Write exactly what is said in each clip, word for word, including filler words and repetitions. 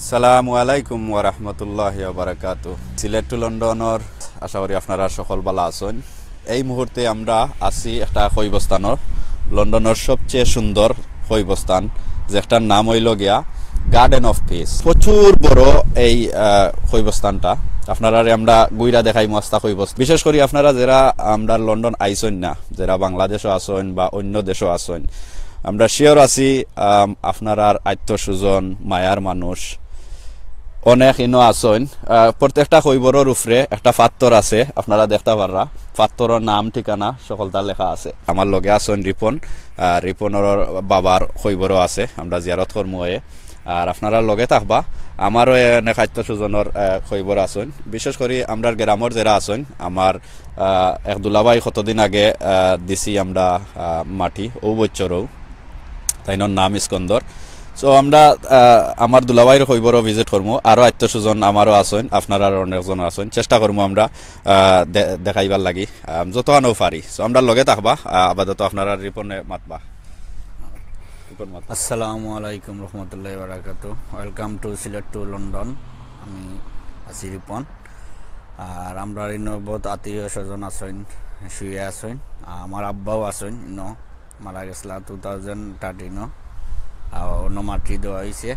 আসসালামু আলাইকুম ওয়া রাহমাতুল্লাহি ওয়া বারাকাতু। সিলেট টু লন্ডনর, আশা করি আপনারা সকল ভালা আছইন। এই মুহূর্তে আমরা আছি একটা কইবস্থানর, লন্ডনর সবচেয়ে সুন্দর কইবস্থান, যেটার নাম অইলো গিয়া গার্ডেন অফ পিস। প্রচুর বড় এই, আহ, কইবস্থানটা। আপনারারে আমরা ঘুইরা দেখাইমু আস্তা কইবস্থান। বিশেষ করি আপনারা যেরা আমরা লন্ডন আইছইন না, যেরা বাংলাদেশো আছইন বা অন্য দেশো আছইন, আমরা শিওর আছি, আম, আপনারার আত্মীয় স্বজন, মায়ার মানুষ অনেক ইনো আছইন। আহ, প্রত্যেকটা কইবরর উপরে একটা পাত্থর আছে, আপনারা দেখতা পাররা। পাত্থরর নাম, ঠিকানা সকলতা লেখা আছে। আমার লগে আছইন রিপন। আহ, রিপনর বাবার কইবরও আছে, আমরা জিয়ারত করমু অয়ে। আর আপনারা লগে থাকবা। আমারও অনেক আত্মীয় স্বজনর, আহ, কইবর আছইন। বিশেষ করি আমরার গ্রামর যেরা আছইন, আমার, আহ, এক দুলাভাই কতদিন আগে, আহ, দিছি আমরা, আহ, মাটি, অউ বছরও। তাইনর নাম ইস্কন্দর। So আমরা, আহ, আমার দুলাভাইর কইবরও visit করমু। আরও আত্মীয় স্বজন আমারও আছইন, আপনারার অনেকজন আছইন। চেষ্টা করমু আমরা, আহ, দে-, দেখাইবার লাগি, আহ, যতখানও পারি। So আমরা লগে থাকবা, আহ, আপাতত আপনারা রিপনে মাতবা। রিপন মাতবা। আসসালামু আলাইকুম রহমতুল্লাহি ওয়া বারাকাতু। Welcome to Sylhet to London. আমি আছি রিপন। আর আমরার ইনো বহুত আত্মীয় স্বজন আছইন, শুয়ে আছইন। আমার আব্বাও আছইন ইনো। মারা গেছলা টু থাউজেন্ড থার্টিনো। আর অন্য মাটি দেওয়া অইছে।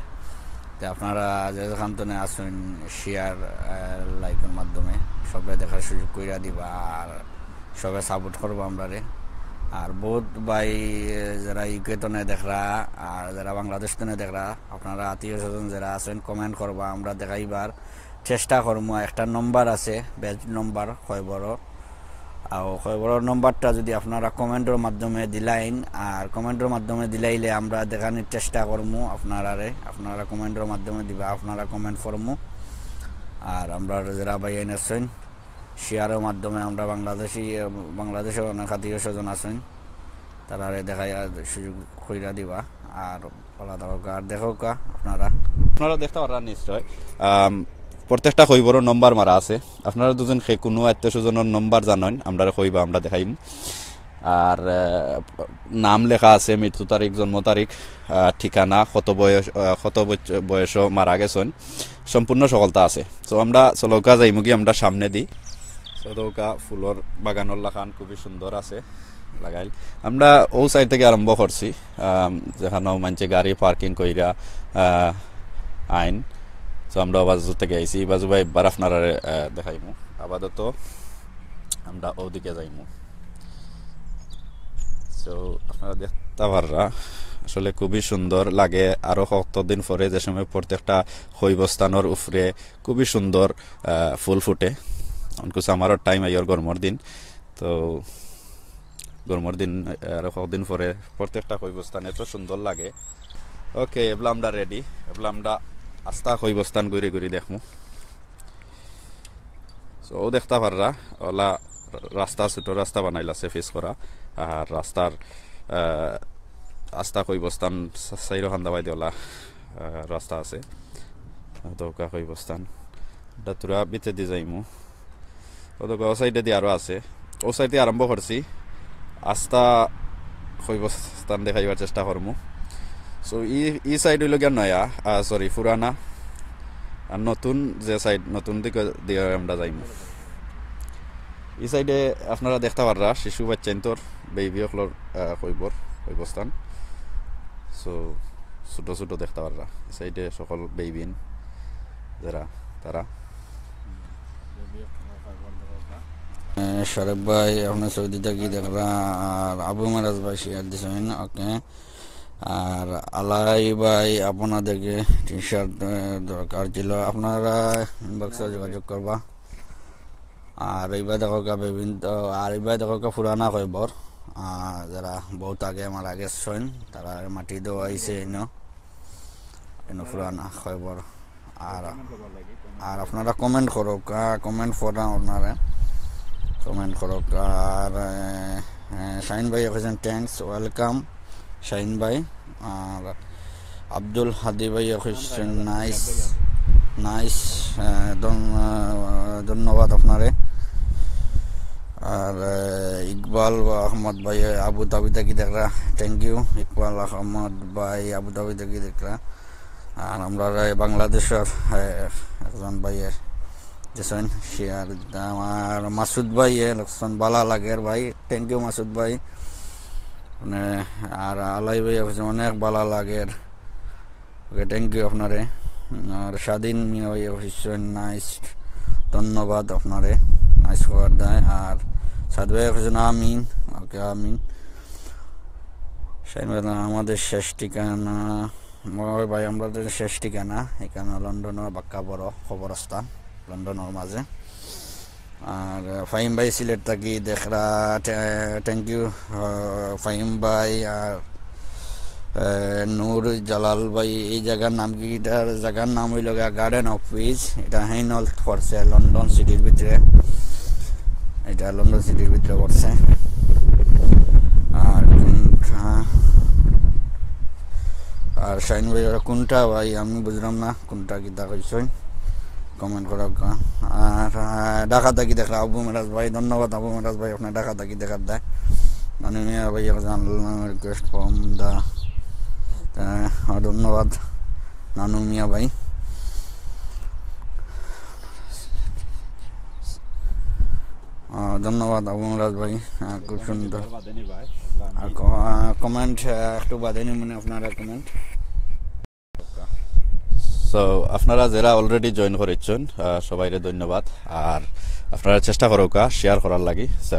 তে আপনারা যে যেখান তনে আছইন, share, আহ, like-র মাধ্যমে সবরে দেখার সুযোগ কইরা দিবা, আর সবে support করবা আমরারে। আর বহুত ভাই, আহ, যেরা UK তনে দেখরা, আর যেরা বাংলাদেশ তনে দেখরা, আপনারা আত্মীয় স্বজন যেরা আছইন, comment করবা, আমরা দেখাইবার চেষ্টা করমু। একটা নম্বর আছে, বেস্ট নম্বর কইবরর। আর কইবরর নম্বরটা যদি আপনারা comment-র মাধ্যমে দিলাইন, আর comment-র মাধ্যমে দিলাইলে আমরা দেখানির চেষ্টা করমু আপনারারে। আপনারা comment-র মাধ্যমে দিবা, আপনারা comment করমু। আর আমরা যেরা ভাইয়াইন আছইন, share-র মাধ্যমে আমরা বাংলাদেশি, বাংলাদেশর অনেক আত্মীয় স্বজন আছইন, তারারে দেখাইয়া সুযোগ কইরা দিবা। আর ভালা থাকউক্কা, আর দেখউক্কা আপনারা। আপনারা দেখতা পাররা নিশ্চয়, আম, প্রত্যেকটা কইবরর নম্বর মারা আছে। আপনারা দুজন কে কোনো আত্মীয় স্বজনর নম্বর জানইন, আমরারে কইবা, আমরা দেখাইমু। আর, আহ, নাম লেখা আছে, মৃত্যু তারিখ, জন্ম তারিখ, আহ, ঠিকানা, কত বয়স, আহ, কত বছ-, বয়সো মারা গেছইন, সম্পূর্ণ সকলতা আছে। So আমরা চলউক্কা যাইমুগি আমরা সামনেদি। So দেখউক্কা ফুলর বাগানর লাখান খুবই সুন্দর আছে লাগাইল। আমরা অউ side থাকি আরম্ভ করছি, আম, যেখানো মানষে গাড়ি parking কইরা, আহ, আইন। So আমরা বাজু থাকি আইছি, বাজু ভাই একবার আপনারারে, আহ, দেখাইমু। আপাতত আমরা অউদিকে যাইমু। So আপনারা দেখতা পাররা, আসলে খুবই সুন্দর লাগে। আরো কতদিন পরে যে সময় প্রত্যেকটা কইবস্থানর উপরে খুবই সুন্দর, আহ, ফুল ফুটে। অনকুস আমারও time আইয়র গরমর দিন, তো গরমর দিন, আহ, আরো কতদিন পরে প্রত্যেকটা কইবস্থান এত সুন্দর লাগে। OK, এবলা আমরা ready, এবলা আমরা আস্তা কইবস্থান ঘুরি ঘুরি দেখমু। So অউ দেখতা পাররা, অলা রাস্তা, ছোট রাস্তা বানাইল আছে, পিচ করা। আর রাস্তার, আহ, আস্তা কইবস্থান চা-, চাইরো কান্দাবায়দি অলা, আহ, রাস্তা আছে। দেখউক্কা কইবস্থান। ইটা থুড়া ভিতরেদি যাইমু। অউ দেখউক্কা, অউ side-এদি আরো আছে। অউ side-এদি আরম্ভ করছি। আস্তা কইবস্থান দেখাইবার চেষ্টা করমু। So ই, ই side অইলো গিয়া নয়া, আহ, sorry, পুরানা। আর নতুন যে side, নতুন দিকে দিয়া আমরা যাইমু। ই side-এ আপনারা দেখতা পাররা শিশু বাইচ্চাইন্তর, baby অকলর, আহ, কইবর, কইবস্থান। So ছোট ছোট দেখতা পাররা। ই side-এ সকল baby-ইন যেরা, তারা। এ, শরীফ ভাই, আপনে সৌদি থাকি দেখরা, আর আবু মারাজ ভাই share দিছইন, OK। আর আলাই ভাই, আপনাদেরকে T-shirt, এ, দরকার ছিল, আপনারা inbox-এ যোগাযোগ করবা। আর ইবা দেখউক্কা বিভিন্ন, আর ইবা দেখউক্কা পুরানা কইবর, আহ, যেরা বহুত আগে মারা গেছইন, তারারে মাটি দেওয়া অইছে ইনো, ইনো পুরানা কইবর। আর, আর আপনারা comment করউক্কা, comment পড়া আপনারা comment করউক্কা। আর, এ, এ, শাহিন ভাই কইছইন, thanks, welcome। শাহিন ভাই, আর আব্দুল হাদি ভাই কইছইন, nice, nice, আহ, ধন-, আহ, ধন্যবাদ আপনারে। আর, আহ, ইকবাল আহমদ ভাই আবু ধাবি থাকি দেখরা, thank you। ইকবাল আহমদ ভাই আবু ধাবি থাকি দেখরা। আর আমরার এই বাংলাদেশর, এ, একজন ভাইয়ে দিছইন share, আমার মাসুদ ভাইয়ে লেখছইন, "বালা লাগের ভাই।" Thank you মাসুদ ভাই। মানে, আর আলাই ভাইয়ে কইছইন, "অনেক বালা লাগের।" OK, thank you আপনারে। আর স্বাধীন মিয়া ভাইয়ে কইছইন, "Nice।" ধন্যবাদ আপনারে, nice খবর দেয়। আর সাদ ভাইয়ে কইছইন, "আমিন।" OK, আমিন। শাহিন ভাই, "আমাদের শেষ ঠিকানা।" ওই ভাই, আমরার শেষ ঠিকানা ইখান লন্ডনর বাক্কা বড় কবরস্থান, লন্ডনর মাঝে। আর, আহ, ফাহিম ভাই সিলেট থাকি দেখরা, থে-, thank you, আহ, ফাহিম ভাই। আর, আহ, নূর জালাল ভাই, এই জাগার নাম কি? ইটার জাগার নাম অইলো গিয়া Garden of Peace। ইটা Hainault পড়ছে, লন্ডন সিটির ভিতরে। ইটা লন্ডন সিটির ভিতরে পড়ছে। আর কোনটা? আর শাহিন ভাই, ওরা কোনটা ভাই? আমি বুঝলাম না কোনটা কিতা কইছইন, comment করউক্কা। আর, আহ, ঢাকা থাকি দেখরা আবু মেরাজ ভাই, ধন্যবাদ আবু মেরাজ ভাই, আপনে ঢাকা থাকি দেখার দেয়। নানু মিয়া ভাই, একজন request from the, আহ, ধন্যবাদ নানু মিয়া ভাই। আহ, ধন্যবাদ আবু মেরাজ ভাই, আহ, খুব সুন্দর। আর ক-, আহ, comment, আহ, একটু বাদে নি মানে আপনারা comment। So, আপনারা যেরা already join করিছইন, আহ, সবাইরে ধন্যবাদ। আর আপনারা চেষ্টা করউক্কা share করার লাগি। So,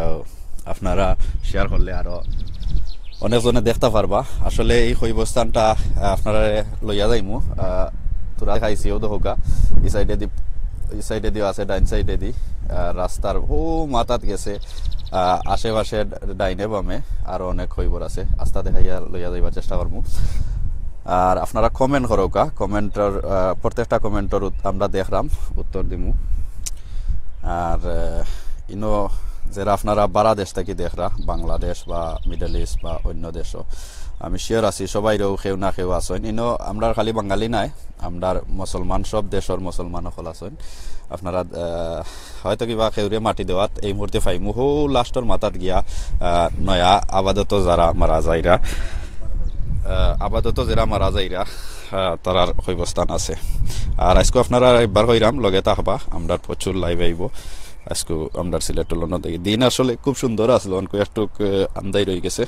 আপনারা share করলে আরো অনেকজনে দেখতা পারবা। আসলে এই কবরস্থানটা, আহ, আপনারারে লইয়া যাইমু। আহ, থুড়া দেখাইছি, অউ দেখউক্কা, ই side-এদি, ই side-এদিও আছে, ডাইন side-এদি। আহ, রাস্তার অউ মাথাত গেছে, আহ, আশেপাশে ডাইনে বামে আরো অনেক কবর আছে। আস্তা দেখাইয়া লইয়া যাইবার চেষ্টা করমু। আর আপনারা comment করউক্কা, comment-র, আহ, প্রত্যেকটা comment-র উত-, আমরা দেখরাম, উত্তর দিমু। আর, আহ, ইনো যেরা আপনারা বারা দেশ থাকি দেখরা, বাংলাদেশ বা Middle East বা অন্য দেশও, আমি sure আছি সবাইরও কেউ না কেউ আছইন। ইনো আমরার খালি বাঙালি নায়, আমরার মুসলমান, সব দেশর মুসলমান অকল আছইন। আপনারা, আহ, হয়তো কিবা কেউরে মাটি দেওয়াত এই মুহূর্তে পাইমু, হউ last-র মাথাত গিয়া, আহ, নয়া আপাতত যারা মারা যাইরা, আহ, আপাতত যেরা মারা যাইরা, আহ, তারার কবরস্থান আছে। আর আইজকু আপনারা একবার কইরাম, লগে থাকবা, আমরার প্রচুর live আইবো। আইজকু আমরার সিলেট লন্ডন থাকি দিন আসলে খুব সুন্দর আছিল, অনকু একটু, আহ, আন্দাই রই গেছে।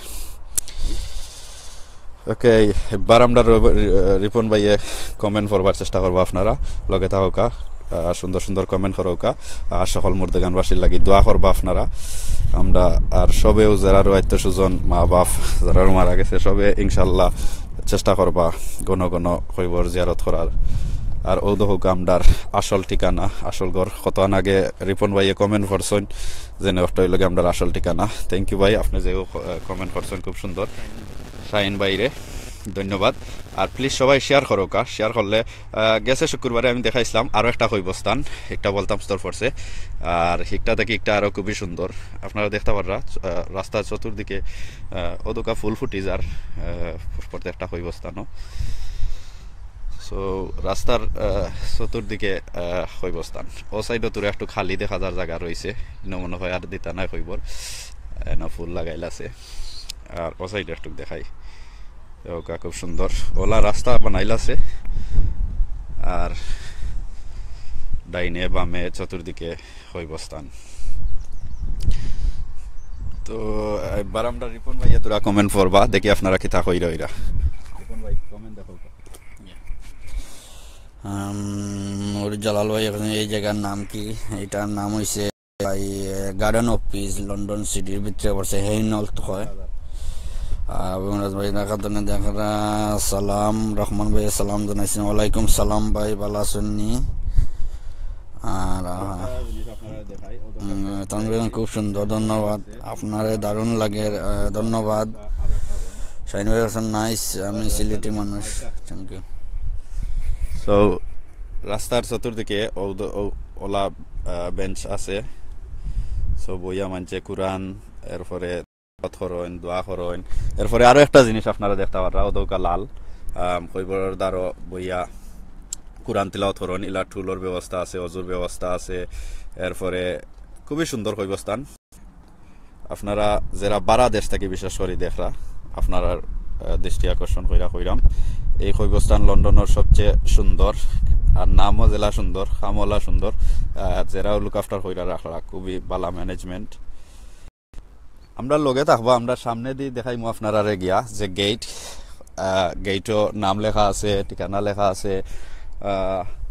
OK, এবার আমরা রব-, রি-, রিপন ভাইয়ে comment পড়বার চেষ্টা করবা আপনারা, লগে থাকউক্কা, আহ, সুন্দর সুন্দর comment করউক্কা, আর সকল মুর্দেগানবাসীর লাগি দোয়া করবা আপনারা। আমরা আর সবেও যারারও আত্মীয় স্বজন, মা বাপ যারারও মারা গেছে, সবে ইনশাআল্লাহ চেষ্টা করবা ঘন ঘন কবর জিয়ারত করার। আর অউ দেখউক্কা আমরার আসল ঠিকানা, আসল ঘর। কতক্ষণ আগে রিপন ভাইয়ে comment পড়ছইন, যেন অটা অইলো গি আমরার আসল ঠিকানা। Thank you ভাই, আপনে যে, আহ, comment করছইন, খুব সুন্দর। শাহিন ভাইরে ধন্যবাদ। আর please সবাই share করউক্কা, share করলে, আহ, গেছে শুক্রবারে আমি দেখাইছলাম আরো একটা কবরস্থান, একটা বলতাম স্তর পড়ছে, আর একটা থাকি একটা আরো খুবই সুন্দর। আপনারা দেখতা পাররা, আহ, রাস্তার চতুর্দিকে, আহ, অউ দেখউক্কা ফুল ফুটি যার, আহ, প্রত্যেকটা কবরস্থানও। So, রাস্তার, আহ, চতুর্দিকে, আহ, কবরস্থান। অউ side-ও থুড়া একটু খালি দেখা যার জাগা রইছে। ইনো মনে হয় আর দিতা নায় কবর। এনো ফুল লাগাইল আছে। আর অউ side-এ একটু দেখাই। দেখউক্কা খুব সুন্দর। অলা রাস্তা বানাইল আছে। আর ডাইনে বামে চতুর্দিকে কবরস্থান। তো, এবার আমরা রিপন ভাইয়ে থুড়া comment পড়বা। দেখি আপনারা কিতা কইরা অইরা। রিপন ভাই, comment দেখো। আম, ওর জালাল ভাই, এখন এই জাগার নাম কি? ইটার নাম অইছে ভাই, এ, Garden of Peace, লন্ডন সিটির ভিতরে পড়ছে, হেইনল্ট কয়। আহ, অভিমরাজ ভাই, ঢাকা তনে দেখরা, সালাম, রহমান ভাই, সালাম জানাইছেন, ওয়ালাইকুম সালাম ভাই, ভালা আছইন নি? আর, আহ, উম, তানভীর খান, খুব সুন্দর, ধন্যবাদ। আপনারে দারুণ লাগের, আহ, ধন্যবাদ। শাহিন ভাই আছেন, nice, আমি সিলেটি মানুষ, thank you। So, রাস্তার চতুর্দিকে ও-, ও-, ওলা, আহ, bench আছে। So, বইয়া মানষে কোরআন, এরপরে তিলাওয়াত করইন, দোয়া করইন। এরপরে আরো একটা জিনিস আপনারা দেখতা পাররা, অউ দেখউক্কা লাল, আম, কবরর দারো বইয়া কোরআন তিলাওয়াত করইন, ইলা টুলর ব্যবস্থা আছে, অজুর ব্যবস্থা আছে, এরপরে খুবই সুন্দর কবরস্থান। আপনারা যেরা বারা দেশ থাকি বিশেষ করি দেখরা, আপনারার, আহ, দৃষ্টি আকর্ষণ কইরা কইরাম। এই কবরস্থান লন্ডনর সবচেয়ে সুন্দর, আর নামও যেলা সুন্দর, কামও অলা সুন্দর। আহ, যেরা look after কইরা রাখরা, খুবই বালা management। আমরা লগে থাকবা, আমরা সামনেদি দেখাইমু আপনারারে গিয়া যে গেট, আহ, গেটও নাম লেখা আছে, ঠিকানা লেখা আছে। আহ,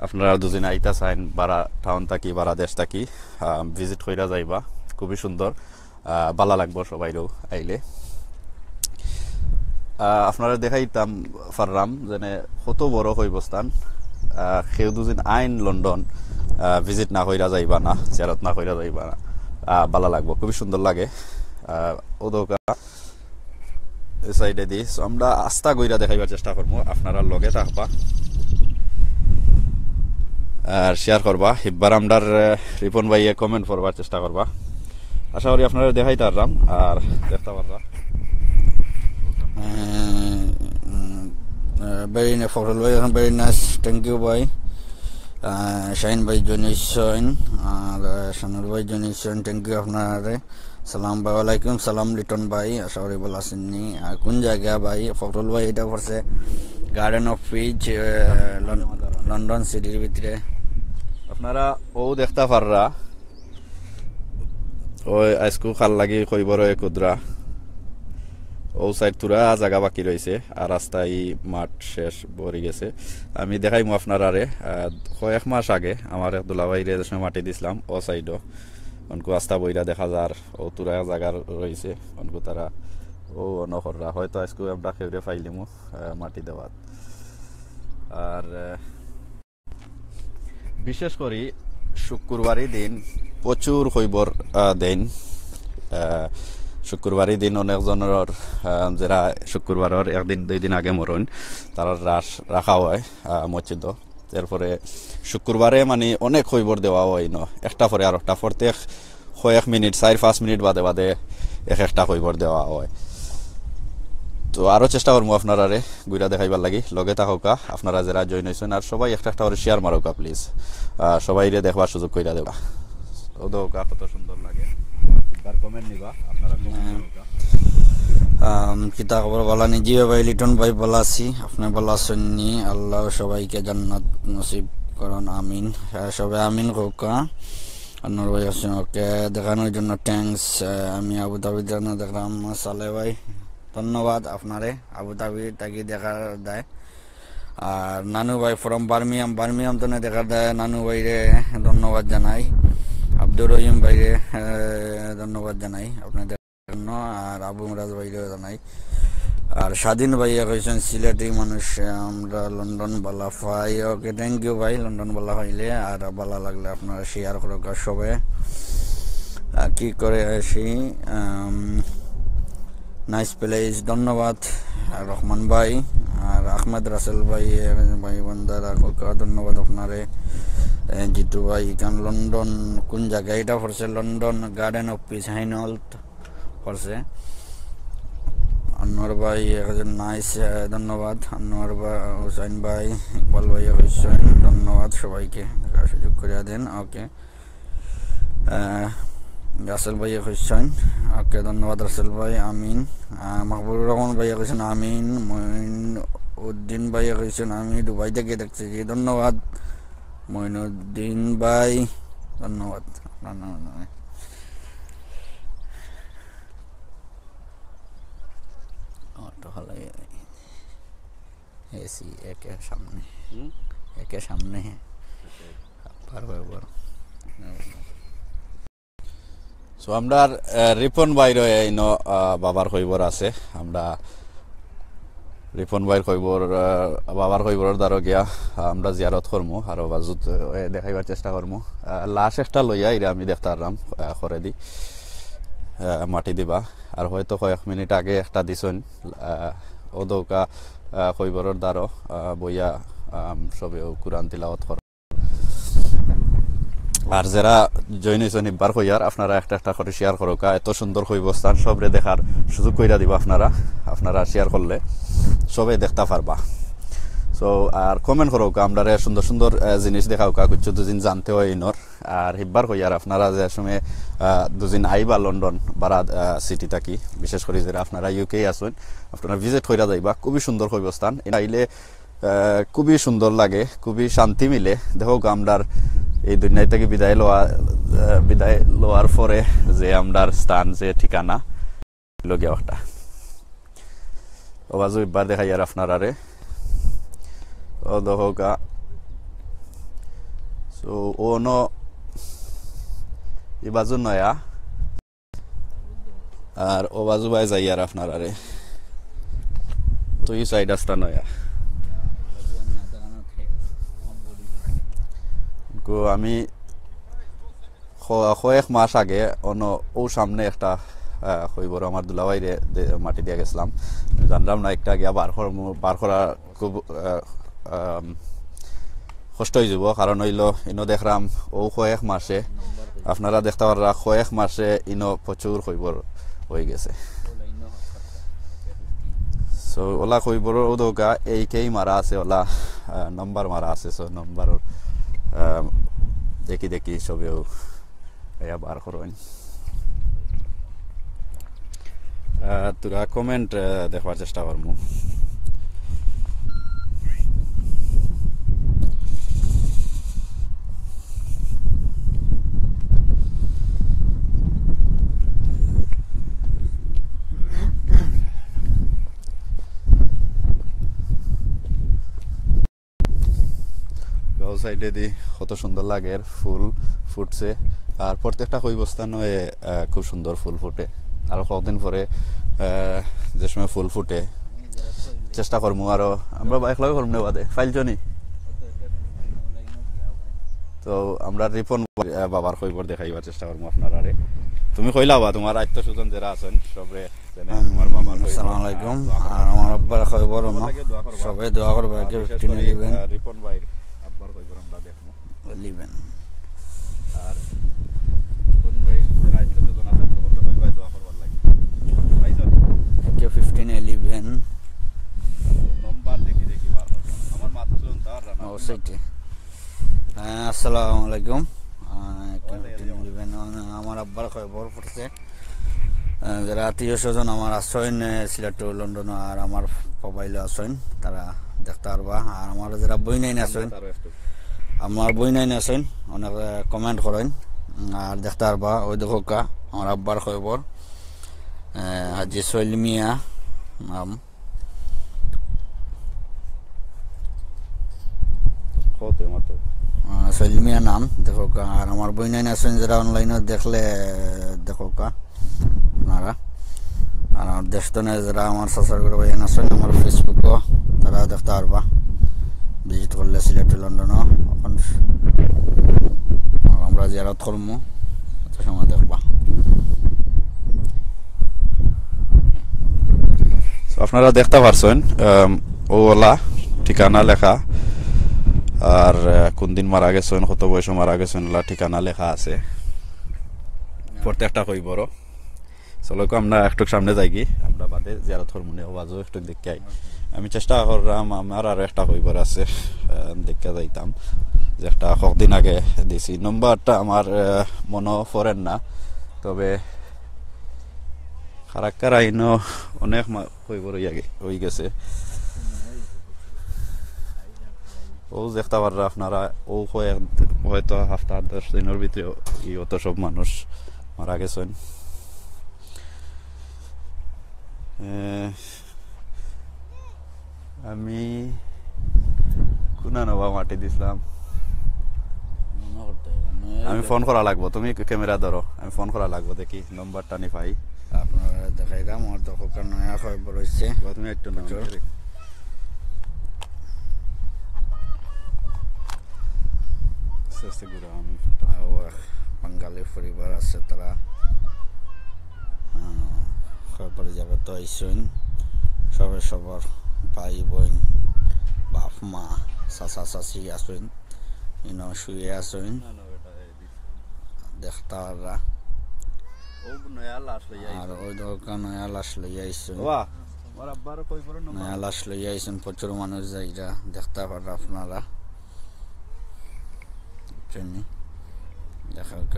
আপনারা যদি আইতা চাইন, বারা টাউন থাকি, বারা দেশ থাকি, আহ, visit কইরা যাইবা, খুবই সুন্দর। আহ, বালা লাগবো সবাইরও আইলে। আহ, আপনারা দেখাইতাম পাররাম যেনে কত বড় কবরস্থান। আহ, কেউ দুদিন আইন লন্ডন, আহ, visit না কইরা যাইবা না, জিয়ারত না কইরা যাইবা না। আহ, বালা লাগবো, খুবই সুন্দর লাগে। আহ, ও দোকা এই সাইডেদি। So, আমরা আস্তা ঘুইরা দেখাইবার চেষ্টা করমু, আপনারা লগে থাকবা আর share করবা। হিব্বার আমরার, আহ, রিপন ভাইয়ে comment করবার চেষ্টা করবা। আশা করি আপনারা দেখাইতাম পাররাম আর দেখতা পাররা। আহ, উম, আহ, very nice, ফখরুল ভাই, very nice, thank you ভাই। আহ, শাহিন ভাই join অইছইন, আর, আহ, শানুর ভাই join অইছইন, thank you আপনারারে। সালাম ভাই, ওয়ালাইকুম সালাম লিটন ভাই, আশা করি বালা আছইন নি। আর কোন জাগা ভাই? ফখরুল ভাই, ইটা পড়ছে Garden of Peace, আহ, লন-, লন্ডন সিটির ভিতরে। আপনারা ও দেখতা পাররা, ওই আইজকু কার লাগি কইবর অয় কুদরা। ও সাইড থুরা জাগা বাকি রইছে, আর রাস্তায় মাঠ শেষ ভরি গেছে। আমি দেখাইমু আপনারারে, আহ, কয়েক মাস আগে আমার এক দুলাভাইরে যে সময় মাটি দিছলাম, ও সাইডও অনকু আস্তা বইরা দেখা যার, ও থুরা জাগা রইছে, অনকু তারা ও অনো কররা। হয়তো আইজকু আমরা কেউরে পাইলিমু, আহ, মাটি দেওয়াত। আর, আহ, বিশেষ করি শুক্রবারই দিন প্রচুর কইবর, আহ, দেইন। আহ, শুক্রবারই দিন অনেকজনর, আহ, যেরা শুক্রবারর একদিন দুই দিন আগে মরইন, তারার লাশ রাখা অয়, আহ, মসজিদো। এরপরে শুক্রবারে মানে অনেক কইবর দেওয়া অয় ন, একটা পরে আরোকটা, প্রত্যেক কয়েক মিনিট, চাইর পাঁচ মিনিট বাদে বাদে এক একটা কইবর দেওয়া অয়। তো আরো চেষ্টা করমু আপনারারে ঘুরা দেখাইবার লাগি, লগে থাকউক্কা আপনারা যেরা join অইছইন, আর সবাই একটা একটা করি share মারউক্কা please, আহ, সবাইরে দেখবার সুযোগ কইরা দেবা। ও দেখউক্কা কত সুন্দর লাগে, একবার comment নিবা আপনারা, comment হ্যাঁ। করউক্কা। আম, কিতা খবর, বালা নি? জি ভাই, লিটন ভাই, বালা আছি। আপনে বালা আছইন নি? আল্লাহ সবাইকে জান্নাত নসিব করুন, আমিন। আহ, সবাই আমিন কউক্কা। আনোয়ার ভাই আছেন, ওকে, দেখানোর জন্য thanks। আহ, আমি আবুধাবি থেকে দেখলাম, সালে ভাই, ধন্যবাদ আপনারে, আবুধাবি থাকি দেখার দায়। আর নানু ভাই from বার্মিংহাম, বার্মিংহাম তনে দেখার দায়, নানু ভাইরে ধন্যবাদ জানাই, আব্দুর রহিম ভাইরে, আহ, ধন্যবাদ জানাই আপনাদের জন্য, আর আবু মিরাজ ভাইরেও জানাই। আর স্বাধীন ভাইয়া কইছেন, "সিলেটি মানুষ আমরা লন্ডন বালা পাই।" ওকে, thank you ভাই, লন্ডন বালা পাইলে আর বালা লাগলে আপনারা share করউক্কা সবে। আর কি করে আসি, আম, nice place, ধন্যবাদ। আর রহমান ভাই, আর আহমেদ রাসেল ভাই, এ, ভাই বন্দারা, ধন্যবাদ আপনারে। এ, জিতু ভাই, ইখান লন্ডন কোন জাগা? ইটা পড়ছে লন্ডন Garden of Peace, হাইনল্ট। করছে। আনোয়ার ভাই একজন nice, আহ, ধন্যবাদ। আনোয়ার ভাই, হুসাইন ভাই, ইকবাল ভাই কইছেন, ধন্যবাদ সবাইকে। দেখার সুযোগ করিয়া দেন, ওকে। আহ, রাসেল ভাই কইছেন, ওকে, ধন্যবাদ রাসেল ভাই, আমিন। আহ, মাহবুবুর রহমান ভাই কইছেন, আমিন। মঈন উদ্দিন ভাই কইছেন, আমি দুবাই থেকে দেখছি, জি, ধন্যবাদ। মঈনুদ্দিন ভাই, ধন্যবাদ। আপনার নাম, নামে। অটো হলো এসি একে সামনে। হুম? একে সামনে। পারবে বড়। So, আমরার, আহ, রিপন ভাইর এইনো, আহ, বাবার কইবর আছে। আমরা রিপন ভাইর কইবর, আহ, বাবার কইবরর দ্বারো গিয়া, আহ, আমরা জিয়ারত করমু। আর বাজুত, আহ, দেখাইবার চেষ্টা করমু। আহ, লাশ একটা লইয়া আইরা আমি দেখতাম, আহ, করে দি। আহ, মাটি দিবা। আর হয়তো কয়েক মিনিট আগে একটা দিছইন, আহ, ও দৌকা, আহ, কইবরর দ্বারো, আহ, বইয়া, আহ, সবে কোরআন তিলাওয়াত করে। আর যেরা join অইছইন, ইবার কইয়ার আপনারা একটা একটা করি share করউক্কা। এত সুন্দর কইবরস্থান, সবরে দেখার সুযোগ কইরা দিবা আপনারা। আপনারা share করলে সবে দেখতা পারবা। তো আর কমেন্ট করউক্কা, আমরারে সুন্দর সুন্দর, আহ, জিনিস দেখাউক্কা, কিছু দুদিন জানতে হয় ইনোর। আর হিব্বার কইয়ার আপনারা যে সময়, আহ, দুদিন আইবা লন্ডন বারা, আহ, সিটি থাকি, বিশেষ করি যারা আপনারা ইউকে আছইন, আপনারা ভিজিট কইরা যাইবা, খুবই সুন্দর কইবস্থান। আইলে, আহ, খুবই সুন্দর লাগে, খুবই শান্তি মিলে। দেখউক্কা, আমরার এই দুনিয়া থাকি বিদায় লওয়া, আহ, বিদায় লওয়ার পরে যে আমরার স্থান, যে ঠিকানা, লগিয়া একটা। ও বাজু ইব্বার দেখাইয়ার আপনারারে। ও দেখউক্কা। So, ও ন, ই বাজু নয়া। আর ও বাজু বায় যাইয়ার আপনারারে। তো ই সাইড আস্তা নয়া। গো আমি ক-, কয়েক মাস আগে অনো ও সামনে একটা, আহ, কইবর আমার দুলাভাইরে দে-, মাটি দিয়া গেছিলাম। জানলাম না একটা গিয়া বার কর-, বার করা খুব, আহ, আম, কষ্ট অইযিবো, কারণ অইলো ইনো দেখরাম ও কয়েক মাসে, আপনারা দেখতা পাররা কয়েক মাসে ইনো প্রচুর কইবর অইগেছে। So, ওলা কইবর ও দেখউক্কা, এই কেই মারা আছে, ওলা, আহ, নম্বর মারা আছে, so নম্বর, আহ, দেখি দেখি সবেও ইয়া বার করইন। আহ, তোরা কমেন্ট, আহ, দেখবার চেষ্টা করমু। ও সাইডেদি কত সুন্দর লাগের ফুল ফুটছে। আর প্রত্যেকটা কইবস্থানো, আহ, খুব সুন্দর ফুল ফুটে। আরো কয়েকদিন পরে, আহ, যে সময় ফুল ফুটে, চেষ্টা করমু আরো। আমরা একলগে করমু নে বাদে, ফাইল জনি। তো আমরা রিপন, আহ, বাবার কইবর দেখাইবার চেষ্টা করমু আপনারারে। তুমি কইলা বা তোমার আত্মীয় স্বজন যারা আছেন, সবরে, যেনে আমার বাবার কইবর, আসসালামু আলাইকুম। আর আমার আব্বার কইবর, সবে দোয়া করবা, আর বিশেষ করি, আহ, রিপন ভাইর আব্বার কইবর আমরা দেখমু। ইলেভেন। আর কোন ভাই যারা আইতে তো জানা থাকতো, বলতে ভাই, ভাই, দোয়া করবার লাগি। ভাই স্যার। একে ফিফটিন ইলেভেন। নম্বর দেখি দেখি বার করবো। আমার মাথা চলুন তার রানা। ও, সেটি। হ্যাঁ, আসসালামু আলাইকুম। আহ, একে ফিফটিন ইলেভেন, আহ, আমার আব্বার কইবর পড়ছে। আহ, যারা আত্মীয় স্বজন আমার আছইন, আহ, সিলেট টু লন্ডন আর আমার মোবাইল আছইন, তারা দেখতা পারবা। আর আমার যারা বইনাইন আছইন, আমার বইনাইন আছইন, অনেকে কমেন্ট করইন, আর দেখতা পারবা, ওই দেখউক্কা, আমার আব্বার কইবর, আহ, হাজি সোহেল মিয়া নাম। কত মাত্র? আহ, সোহেল মিয়া নাম, দেখউক্কা। আর আমার বইনাইন আছইন যারা অনলাইনো দেখলে, দেখউক্কা আপনারা। আর আমার দেশ তনে যারা আমার চাচার ঘর ভাইয়াইন আছইন, আমার Facebook-ও তারা দেখতা পারবা। ভিজিট করলে সিলেট টু লন্ডনও। অখন আমরা জিয়ারত করমু, অত সময় দেখবা। So, আপনারা দেখতা পারছইন, আম, ও ওলা ঠিকানা লেখা, আর, আহ, কোন দিন মারা গেছইন, কত বয়সে মারা গেছইন, ওলা ঠিকানা লেখা আছে। প্রত্যেকটা কইবরও। চলো, আমরা একটুক সামনে যাইগি, আমরা বাদে জিয়ারত করমু নে, ও বাজু একটুক দেখিয়া আই। আমি চেষ্টা কররাম, আমার আরো একটা কইবর আছে, আহ, দেখিয়া যাইতাম, যে একটা কয়েকদিন আগে দিছি। নম্বরটা আমার, আহ, মনো পড়ের না, তবে কারা কারা ইনো অনেক মা-, কইবর অইয়া গে-, অইগেছে। ও দেখতা পাররা আপনারা, ও কয়েক, হয়তো হাপ্তা দশ দিনর ভিতরে ই অত সব মানুষ মারা গেছইন। এ, আমি কুনানো বা মাটি দিছলাম। মনো করতে, মানে, আমি ফোন করা লাগবো, তুমি ক্যামেরা ধরো, আমি ফোন করা লাগবো, দেখি নম্বরটা নি পাই। আপনারা দেখাইলাম, আমার তো খোকা নয়া খবর হইছে। বা তুমি একটু নাম বুঝছো? ধরে। আস্তে আস্তে ঘুরো, আমি একটু আর ও এক বাঙালি পরিবার আছে তারা। আহ, খবর যাবে তো আইসইন। সবে সবার ভাই বোন, বাপ মা, চাচা চাচি আছইন। ইনো শুয়ে আছইন। না, না, ওটা এই দিক। দেখতা পাররা। ও নয়া লাশ লইয়া আর আইছে। ওই দোকান নয়া লাশ লইয়া আইছে। বাবা, নয়া লাশ লইয়া আইছইন, প্রচুর মানুষ যাইরা, দেখতা পাররা আপনারা। বুঝছইন নি? দেখা যাক।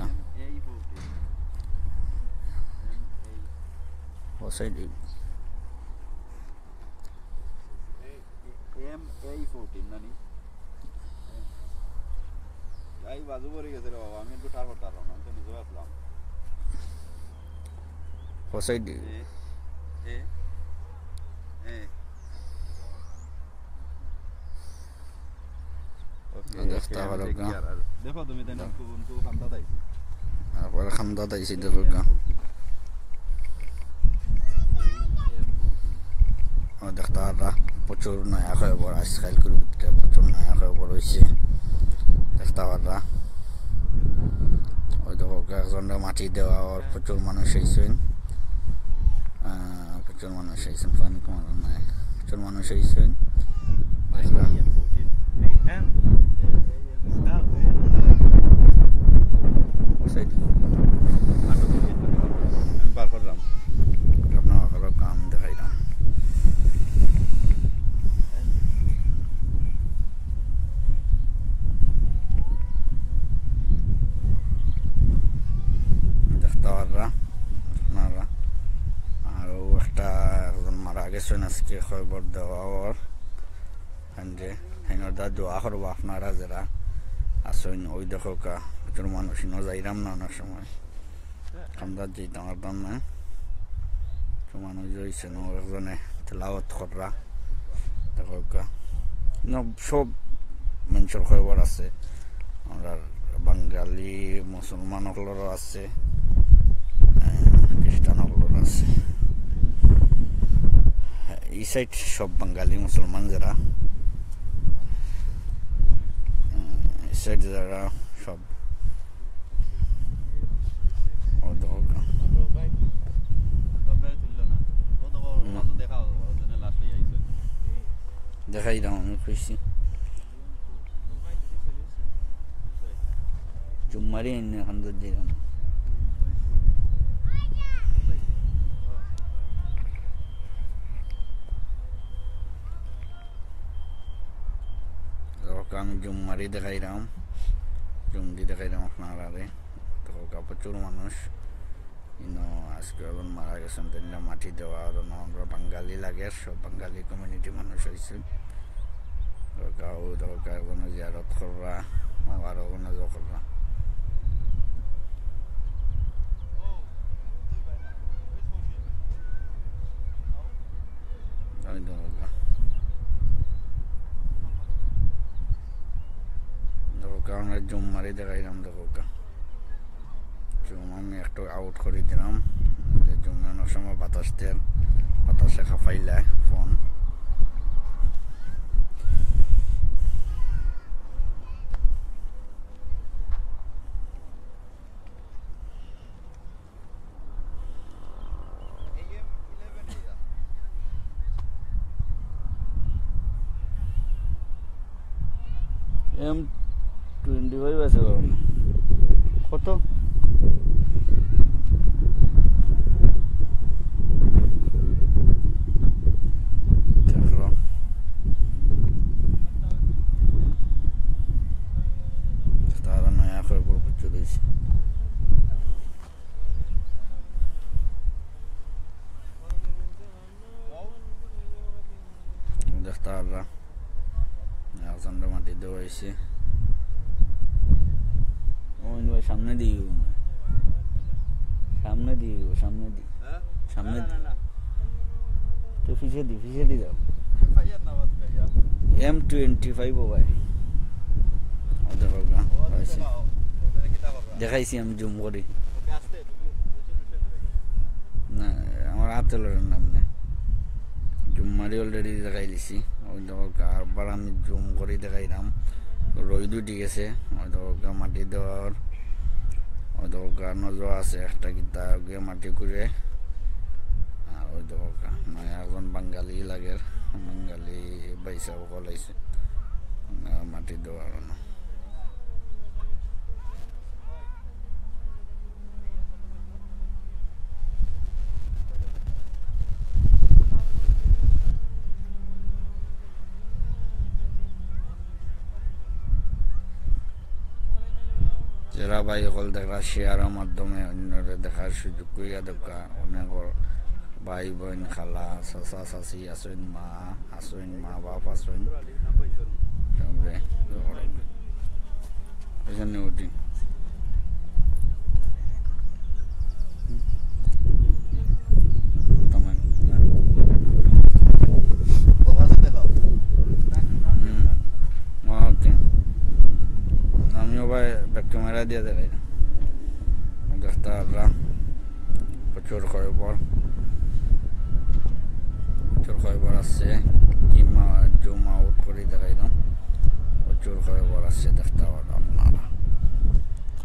ও সাইড। এম এ ফোরটিন নানি? এই বাজু পড়ি গেছে রে বাবা, আমি একটু ঠার করতে পারলাম না, আমি তো নিজেও আসলাম। ও সাইড। এ, এ, এ। ওকে, দেখতা ওকে, আমি পারো দেখি গা। আর, আর দেখো তুমি তাই না, কোন, কোন খান্দাত আইছি। আবার খান্দাত আইছি, দেখো গা। ও দেখতা পাররা, প্রচুর নয়া খবর, আজকাল করে ভিতরে প্রচুর নয়া খবর অইছে। দেখতা পাররা। ওই দেখো গা, একজনরে মাটি দেওয়া, আর প্রচুর মানুষ আইছইন। আহ, প্রচুর মানুষ আইছইন, পানি কমানো নাই। প্রচুর মানুষ আইছইন। দেখরা। সাইড। আমি বার করলাম। আপনার হলো কাম দেখাইলাম। দেখতা পাররা আপনারা। আরো একটা, একজন মারা গেছইন আজকে, খবর দেওয়া ওর। হানরে, হাইনর দা দোয়া করবা আপনারা যারা আছইন, ওই দেখো কা, প্রচুর মানুষ, ইনো যাইরাম না অনেক সময়। খান্দাত যাইতাম পারতাম না। তো মানুষ অইছে না, একজনে তেলাওয়াত কররা। দেখো কা, ইনো সব মানুষর খবর আছে। আমরা বাঙালি মুসলমান অকলরও আছে, আহ, খ্রিস্টান অকলরও আছে। এই সাইড সব বাঙালি মুসলমান যারা, আহ, এই সাইড যারা সব। ও দেখো। না। দেখাই দাও, আমি খুঁজছি। জুম মারি এনে এখন তো যেরকম। তো আমি জুম মারি দেখাইলাম, জুম দি দেখাইলাম আপনারারে। তো প্রচুর মানুষ। ইনো আজকে একজন মারা গেছইন, তাইনরে মাটি দেওয়া, আর অনো আমরা বাঙালি লাগে, সব বাঙালি কমিউনিটি মানুষ অইছে। তো গাঁও, তো একজনে জিয়ারত কররা, আবার ওখানে যাওয়া কররা। ওই দেখো গা। দেখো গা, আমরা জুম মারি দেখাইলাম, দেখো গা। জুম আমি একটু আউট করি দিলাম, যে জুমে অনেক সময় বাতাস দেয়, বাতাসে খাফাইলায় ফোন। এম টোয়েন্টি ফাইভ আছে বাবা। কত? দেখলাম। তারা নয়া করে বড় কিছু দিয়েছে। দেখতে পাররা, একজনরে মাটি দেওয়া অইছে। ও, ইন্দু ভাই, সামনে দি, সামনে দি, সামনে দি, সামনে দি। তো পিছে দি, পিছে দি যাও। এম টোয়েন্টি ফাইভ ও ভাই। ও দেখো গা, অইছে। দেখাইছি আমি জুম করি। না, আমার হাতে লড়ের নাম নেই। জুম মারি already দেখাই দিছি। ওই দেখো গা, আরবার আমি জুম করি দেখাইলাম। রইদ উঠি গেছে। ওই দেখো গা, মাটি দেওয়ার। ওই দেখো গা, নজর আছে একটা কিতা, ওকে মাটি করে। আর ওই দেখো গা, মানে একজন বাঙালি লাগের, বাঙালি ভাইসাব অকল আইছে। আহ, মাটি দেওয়ার না। ভাই অকল দেখরা শেয়ারর মাধ্যমে অন্যরে দেখার সুযোগ করিয়া দেউক্কা। অনেক ভাই বইন, খালা, চাচা, চাচি আছইন, মা আছইন, মা বাপ আছইন, সবরে। এখানে উঠি। হুম। ওকে। আমিও ভাই ব্যাক ক্যামেরা দিয়া দেখাই। দেখতা পাররা। প্রচুর খয়বর। প্রচুর খয়বর আছে। কি মা-, জুম আউট করি দেখাইলাম। প্রচুর খয়বর আছে, দেখতা পাররা আপনারা।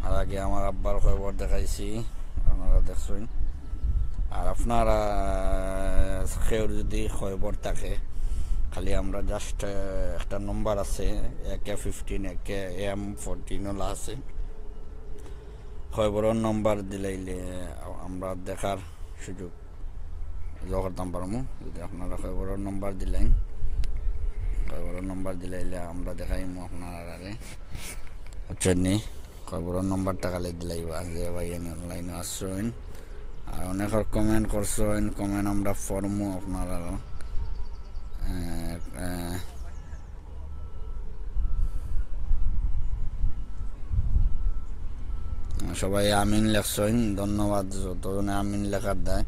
আর আগে আমার আব্বার খয়বর দেখাইছি, আপনারা দেখছইন। আর আপনারা কেউর যদি খয়বর থাকে, খালি আমরা just, আহ, একটা নম্বর আছে, এ কে ফিফটিন, এ কে এম ফোরটিন ওলা আছে। খয়বরর নম্বর দিলাইলে আমরা দেখার সুযোগ ইয়ে করতাম পারমু। যদি আপনারা খয়বরর নম্বর দিলাইন, খয়বরর নম্বর দিলাইলে আমরা দেখাইমু আপনারারে। বুঝছইন নি? খবরর নম্বরটা খালি দিলাইবা যে ভাই আমি অনলাইনে আছইন। আর অনেকর কমেন্ট করছইন, কমেন্ট আমরা পড়মু আপনারার। এ, এ, সবাই আমিন লেখছইন, ধন্যবাদ যতজনে আমিন লেখার দেয়।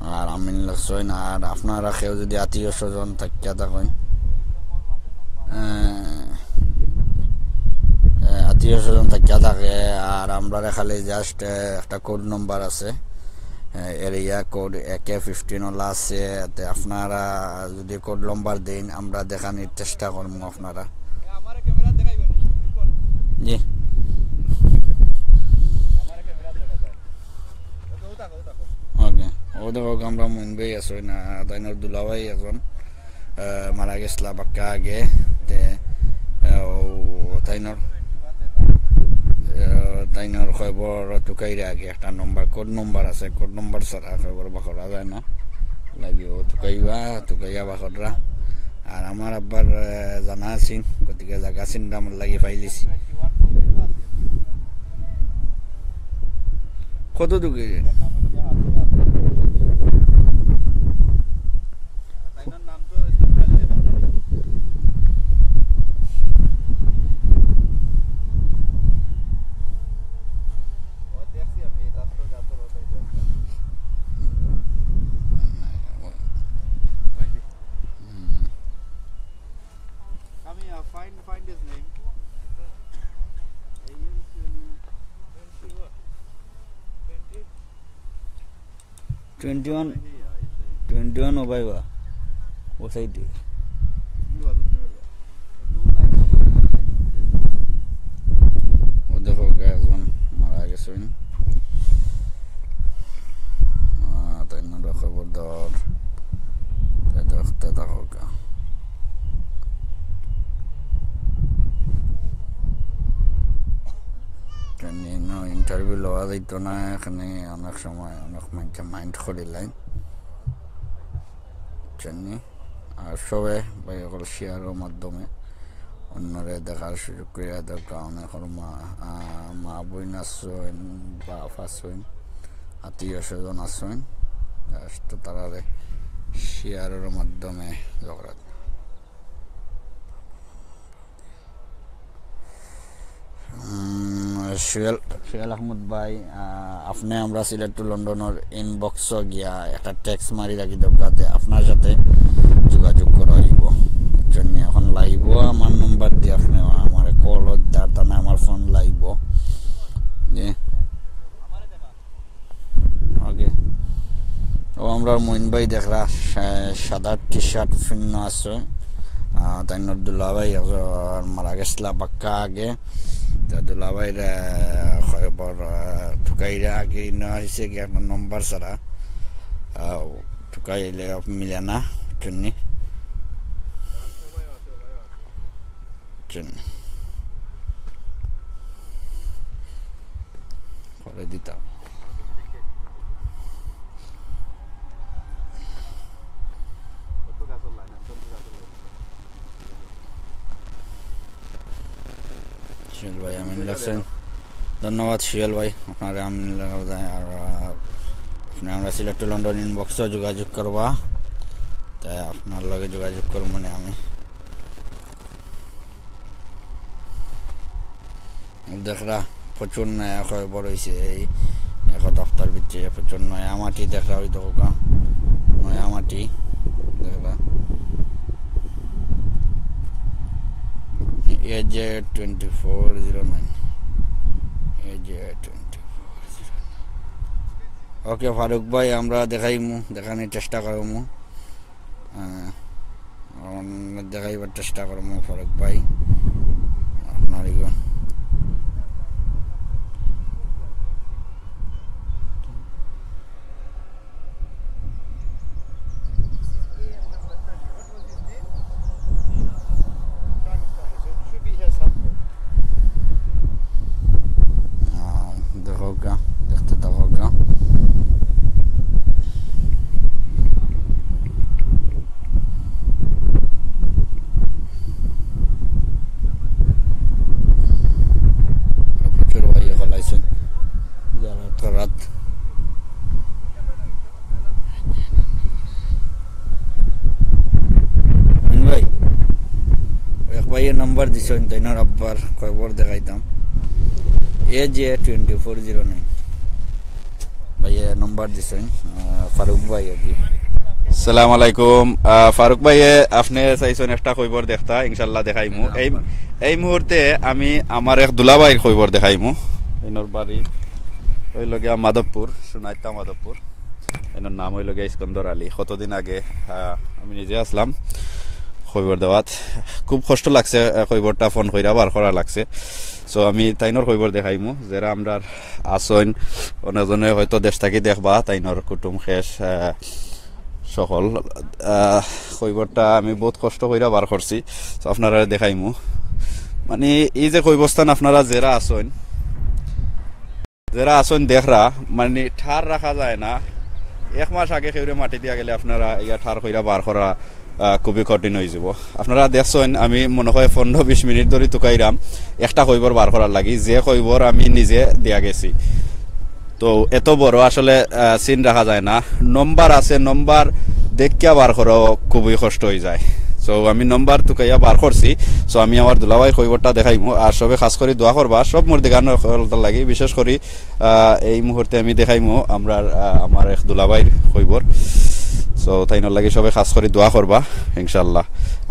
আর আমিন লেখছইন, আর আপনারা কেউ যদি আত্মীয় স্বজন থাকিয়া থাকইন, আহ, আহ, আত্মীয় স্বজন থাকিয়া থাকে, আর আমরারে খালি just, আহ, একটা কোড নম্বর আছে, আহ, area code A K fifteen ওলা আছে, তে আপনারা যদি কোড নম্বর দেইন, আমরা দেখানির চেষ্টা করমু আপনারা। জি। ওকে, ও দেখো, আমরা মইন ভাই আছইন, তাইনর দুলাভাই একজন, আহ, মারা গেছলা বাক্কা আগে, তে, আহ, ও তাইনর, আহ, তাইনর খবর তুকাইরা আগে একটা নম্বর, কোড নম্বর আছে, কোড নম্বর ছাড়া খবর বাখরা যায় না, লাগিও তুকাইবা, তুকাইয়া বাখররা। আর আমার আব্বার, আহ, জানা আছইন, গতিকে জাগা চিন্তা আমার লাগি পাইলিছি। কত দূর গেছে? Come here, find, find his name. Twenty one, twenty one ও ভাই বা, ও সাইডে। ও দেখো, একজন মারা গেছইন। আহ, তাইনর খবর দর। তে দেখতে থাকো কা। কেন ইনো ইন্টারভিউ লওয়া যাইতো না, এখানে অনেক সময় অনেক মাইন্ডে মাইন্ড করিলাইন। বুঝছইন নি? আর সবে ভাই অকল শেয়ারর মাধ্যমে অন্যরে দেখার সুযোগ করিয়া দেউক্কা। অনেকর মা, আহ, মা বইন আছইন, বাপ আছইন, আত্মীয় স্বজন আছইন, just তারারে শেয়ারর মাধ্যমে ঝগড়া। উম, সোহেল, সোহেল আহমদ ভাই, আহ, আপনে আমরা সিলেট টু লন্ডনর ইনবক্সো গিয়া একটা টেক্সট মারি রাখি দেউক্কা, তে আপনার সাথে যোগাযোগ করা অইবো। জন্য এখন লাইভও আমার নম্বর দিয়া আপনে আমারে কল দিতা পারইন, আমার ফোন লাইভও। জি। ওকে। ও, আমরার মইন ভাই দেখরা, সা-, সাদা টি শার্ট পিন্না আছে। আহ, তাইনর দুলাভাই একজন মারা গেছলা বাক্কা আগে। তে দুলাভাইর, আহ, খবর, আহ, তুকাইরা আগে ইনো আইছে গিয়া আপনার নম্বর ছাড়া। আহ, তুকাইলে মিলে না, বুঝছইন নি? বুঝছইন নি? পরে দিতাম। সোহেল ভাই আমিন লেখছইন। ধন্যবাদ সুহেল ভাই, আপনারে আমি লগে যায়। আর, আহ, আপনি আমরা সিলেট টু লন্ডন ইনবক্সও যোগাযোগ করবা, তাই আপনার লগে যোগাযোগ করবো মানে আমি। দেখরা প্রচুর নয়া খবর অইছে এই এক সপ্তাহর ভিতরে, প্রচুর নয়া মাটি দেখরা হয়তো কোকা, নয়া মাটি দেখরা। A J twenty four zero nine, A J twenty four zero nine. Okay Farooq ভাই, আমরা দেখাইমু, দেখানির চেষ্টা করমু। আহ, আমরা দেখাইবার চেষ্টা করমু ফারুক ভাই। আপনার ইগো। আহ, দেখো গা, দেখতে থাকো গা। প্রচুর ভাই এখন আইছেন। যারা তো রাত। আমিন ভাই, এক ভাইয়ে নাম্বার দিছইন, তাইনর আব্বার খবর দেখাইতাম। এ J twenty four zero nine. ভাইয়ে নাম্বার দিছইন, আহ, ফারুক ভাই আর কি। সালাম আলাইকুম। আহ, ফারুক ভাইয়ে, আপনে চাইছইন একটা খবর দেখতা, ইনশাল্লাহ দেখাইমু। এই, এই মুহূর্তে আমি আমার এক দুলাভাইর খবর দেখাইমু। এনর বাড়ি অইলো গিয়া মাধবপুর, সোনাইতা মাধবপুর। এনর নাম অইলো গিয়া ইস্কন্দর আলী। কতদিন আগে, আহ, আমি নিজে আছলাম খবর দেওয়াত। খুব কষ্ট লাগছে, আহ, খবরটা ফোন কইরা বার করা লাগছে। So আমি তাইনর খবর দেখাইমু, যেরা আমরার আছইন, অনেকজনে হয়তো দেশ থাকি দেখবা, তাইনর কুটুম খেশ, আহ, সকল, আহ, খবরটা আমি বহুত কষ্ট কইরা বার করছি। So আপনারারে দেখাইমু, মানে এই যে কবরস্থান আপনারা যেরা আছইন, যেরা আছইন দেখরা, মানে ঠার রাখা যায় না। এক মাস আগে কেউরে মাটি দিয়া গেলে আপনারা ইয়া ঠার কইরা বার করা, আহ, খুবই কঠিন অইযিবো। আপনারা দেখছইন, আমি মনে হয় পনেরো বিশ মিনিট ধরি তুকাইরাম একটা খবর বার করার লাগি, যে খবর আমি নিজে দিয়া গেছি। তো এত বড় আসলে, আহ, সিন রাখা যায় না। নম্বর আছে, নম্বর দেখিয়া বার করা খুবই কষ্ট অইযায়। So আমি নম্বর তুকাইয়া বার করছি। So আমি আমার দুলাভাই খবরটা দেখাইমু, আর সবে খাস করি দোয়া করবা সব মুর্দিগান অকলর লাগি, বিশেষ করি আহ, এই মুহূর্তে আমি দেখাইমু আমরার, আহ, আমার এক দুলাভাইর খবর। So তাইনর লাগি সবে খাস করি দোয়া করবা ইনশাল্লাহ।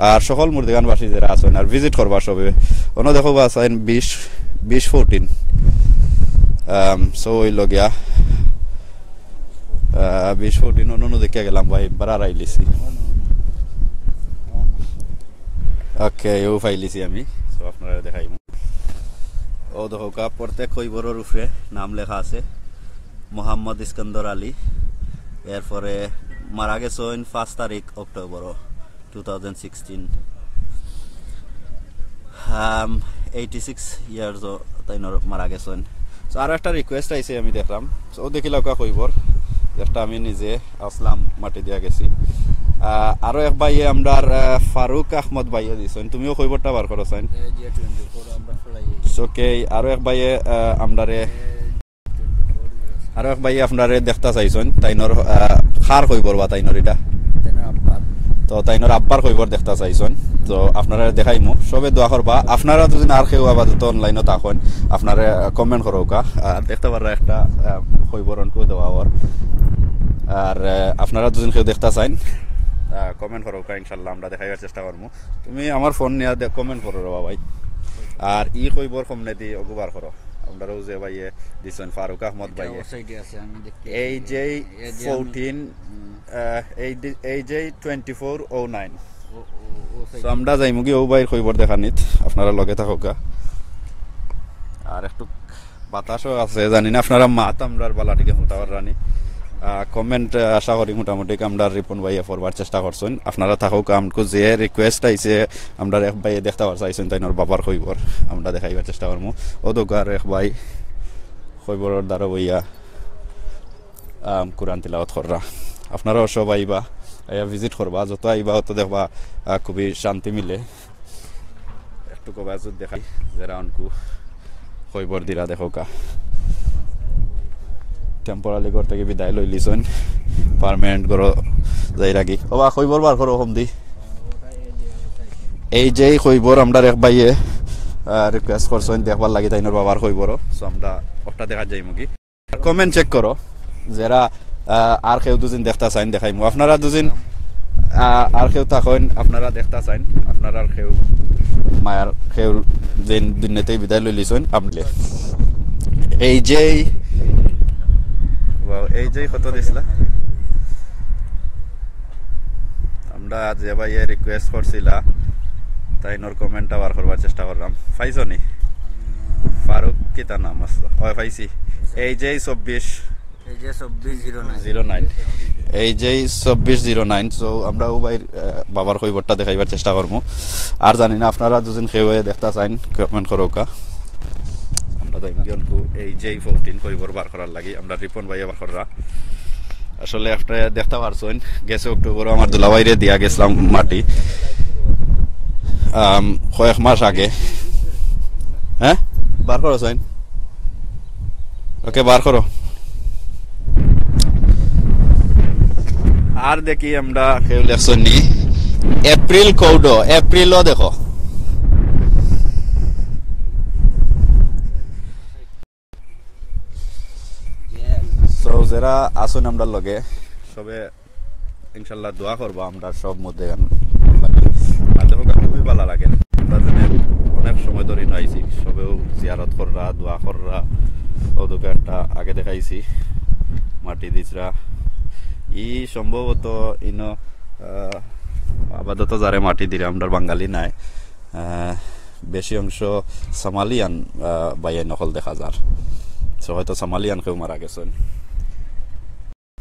আর সকল মুর্দিগানবাসী যেরা আছইন আর ভিজিট করবা সবে, অনো দেখো বা আছইন বিশ, বিশ ফোরটিন। আম, so অইলো গিয়া, আহ, বিশ ফোরটিন অনো দেখিয়া গেলাম ভাই, বারা আইলিছি। ওকে, ও পাইলিছি আমি। So আপনারারে দেখাইমু। ও দেখো কা, প্রত্যেক খবরর উপরে নাম লেখা আছে মোহাম্মদ ইস্কন্দর আলী। এরপরে মারা গেছইন পাঁচ তারিখ অক্টোবর টু থাউজেন্ড সিক্সটিন। আম, এইটি সিক্স ইয়ার্স তাইনর মারা গেছইন। So আরো একটা রিকোয়েস্ট আইছে আমি দেখলাম। So দেখিলাউক্কা খবর, একটা আমি নিজে আছলাম, মাটি দিয়া গেছি। আহ, আরো এক ভাইয়ে আমরার, আহ, ফারুক আহমদ ভাইয়ে দিছইন, তুমিও খবরটা বার করো চাইন। এ জে টোয়েন্টি ফোর আমরা ফেলাই। ওকে, আরো এক ভাইয়ে, আহ, আমরারে, এ জে টোয়েন্টি ফোর, ইয়েস। আরো এক ভাইয়ে আপনারে দেখতা চাইছইন, তাইনর, আহ, কার খবর বা তাইনর ইটা? তাইনর আব্বার। তো তাইনর আব্বার খবর দেখতা চাইছইন, তো আপনারারে দেখাইমু, সবে দোয়া করবা। আপনারা যদি আর কেউ আপাতত অনলাইনো থাকইন, আপনারে, আহ, কমেন্ট করউক্কা, আর দেখতা পাররা একটা, আহ, খবর অনকু দেওয়া অর। আর, আহ, আপনারা দুজন কেউ দেখতা চাইন, আহ, কমেন্ট করউক্কা, ইনশাল্লাহ আমরা দেখাইবার চেষ্টা করমু। তুমি আমার ফোন নিয়া দে-, কমেন্ট করো রে বাবাই। আর ই খবর কমনে দি অগু বার করো। আমরারও যে ভাইয়ে দিছইন, ফারুক আহমদ এটা ভাইয়ে। ও সাইডে আছে, আমি দেখতে এ জে পাচ্ছি। এ জে আমি ফোরটিন, হুম। আহ, এ জে টোয়েন্টি ফোর ও নাইন। ও, ও, ও সাইডে। So আমরা যাইমুগি ও ভাইর খবর দেখানিত, আপনারা লগে থাকউক্কা। আর একটু বাতাসও আছে, জানি না আপনারা মাত আমরার বালা টিকে হুনতা পাররানি। আহ, কমেন্ট, আহ, আশা করি মোটামুটি আমরার রিপন ভাইয়ে পড়বার চেষ্টা করছইন। আপনারা থাকউক্কা, আমকু যে রিকোয়েস্ট আইছে, আমরার এক ভাইয়ে দেখতা পারছইন, তাইনর বাবার খবর আমরা দেখাইবার চেষ্টা করমু। ও দেখউক্কা আর এক ভাই খবরর দ্বারা বইয়া, আম, কোরআন তিলাওয়াত কররা। আপনারাও সব আইবা, আইয়া ভিজিট করবা, যত আইবা অত দেখবা, আহ, খুবই শান্তি মিলে। একটু কবাজুত দেখাই, যেরা অনকু খইবর দিরা দেখউক্কা। Temporary ঘর থাকি বিদায় লইলিছইন, permanent ঘরো যাইরাগি। ওবা, খইবর বার করো হমদি। এই যে খইবর আমরার এক ভাইয়ে, আহ, request করছইন দেখবার লাগি তাইনর বাবার খইবরও। So আমরা ওটা দেখা যাইমুগি। Comment check করো, যেরা, আহ, আর কেউ দুইজন দেখতা চাইন দেখাইমু। আপনারা দুইজন, আহ, আর কেউ থাকইন, আপনারা দেখতা চাইন, আপনারার কেউ, মায়ার কেউ, যেইন দুনিয়াতে বিদায় লইলিছইন, আপনি। এই যে, wow, এই যে কত দিছলা? আমরা যে ভাইয়ে request করছিলা, তাইনর comment টা বার করবার চেষ্টা করলাম। পাইছো নি? ফারুক কিতা নাম আছে? হয়, পাইছি। এই যে চব্বিশ। এই যে চব্বিশ জিরো নাইন। Zero nine. এই যে চব্বিশ জিরো নাইন। So, আমরা ও ভাইর, আহ, বাবার খইবরটা দেখাইবার চেষ্টা করমু। আর জানি না, আপনারা দুইজন কেউ দেখতা চাইন, comment করউক্কা। আমরা তো ইন্ডিয়ান কু এই যে ফোরটিন খইবর বার করার লাগি, আমরা রিপন ভাইয়ে বার কররা। আসলে আপনে দেখতা পারছইন, গেছে অক্টোবরও আমার দুলাভাইরে দিয়া গেছলাম মাটি। আম, কয়েক মাস আগে। হ্যাঁ? বার করো সাইন। ওকে, বার করো। আর দেখি আমরা কেউ লেখছইন নি। এপ্রিল কৌডো, এপ্রিলও দেখো। So, যেরা আছইন আমরার লগে, সবে ইনশাল্লাহ দোয়া করবা আমরার সব মুদ্দেগান। আর দেখো, খুবই ভালা লাগে। আমরা যেন অনেক সময় ধরি না আইছি, সবেও জিয়ারত কররা, দোয়া কররা। ওদিকে একটা আগে দেখাইছি, মাটি দিছরা। ই সম্ভবত ইনো, আহ, আপাতত যারে মাটি দিরা, আমরার বাঙালি নায়। আহ, বেশি অংশ সামালিয়ান, আহ, ভাইয়াইন অকল দেখা যার। So, হয়তো সামালিয়ান কেউ মারা গেছইন।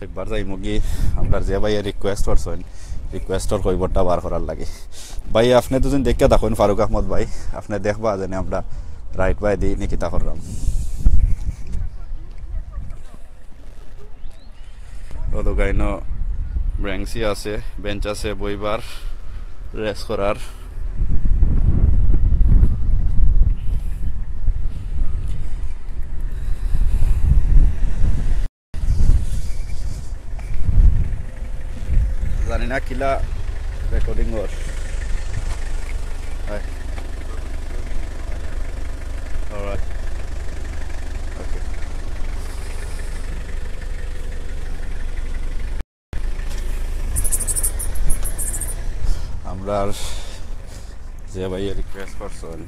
একবার যাইমুগি, আমরার যে ভাইয়ে request করছইন, request র খইবরটা বার করার লাগি। ভাই, আপনে দুইজন দেখিয়া দেখইন, ফারুক আহমদ ভাই, আপনে দেখবা যেন আমরা right way দি নি কিতা কররাম। অদোগাইনো বেঞ্চি আছে, bench আছে, বইবার, rest করার। জানি না কিলা recording অর। Alright. Okay. আমরার যে ভাইয়ে request করছইন,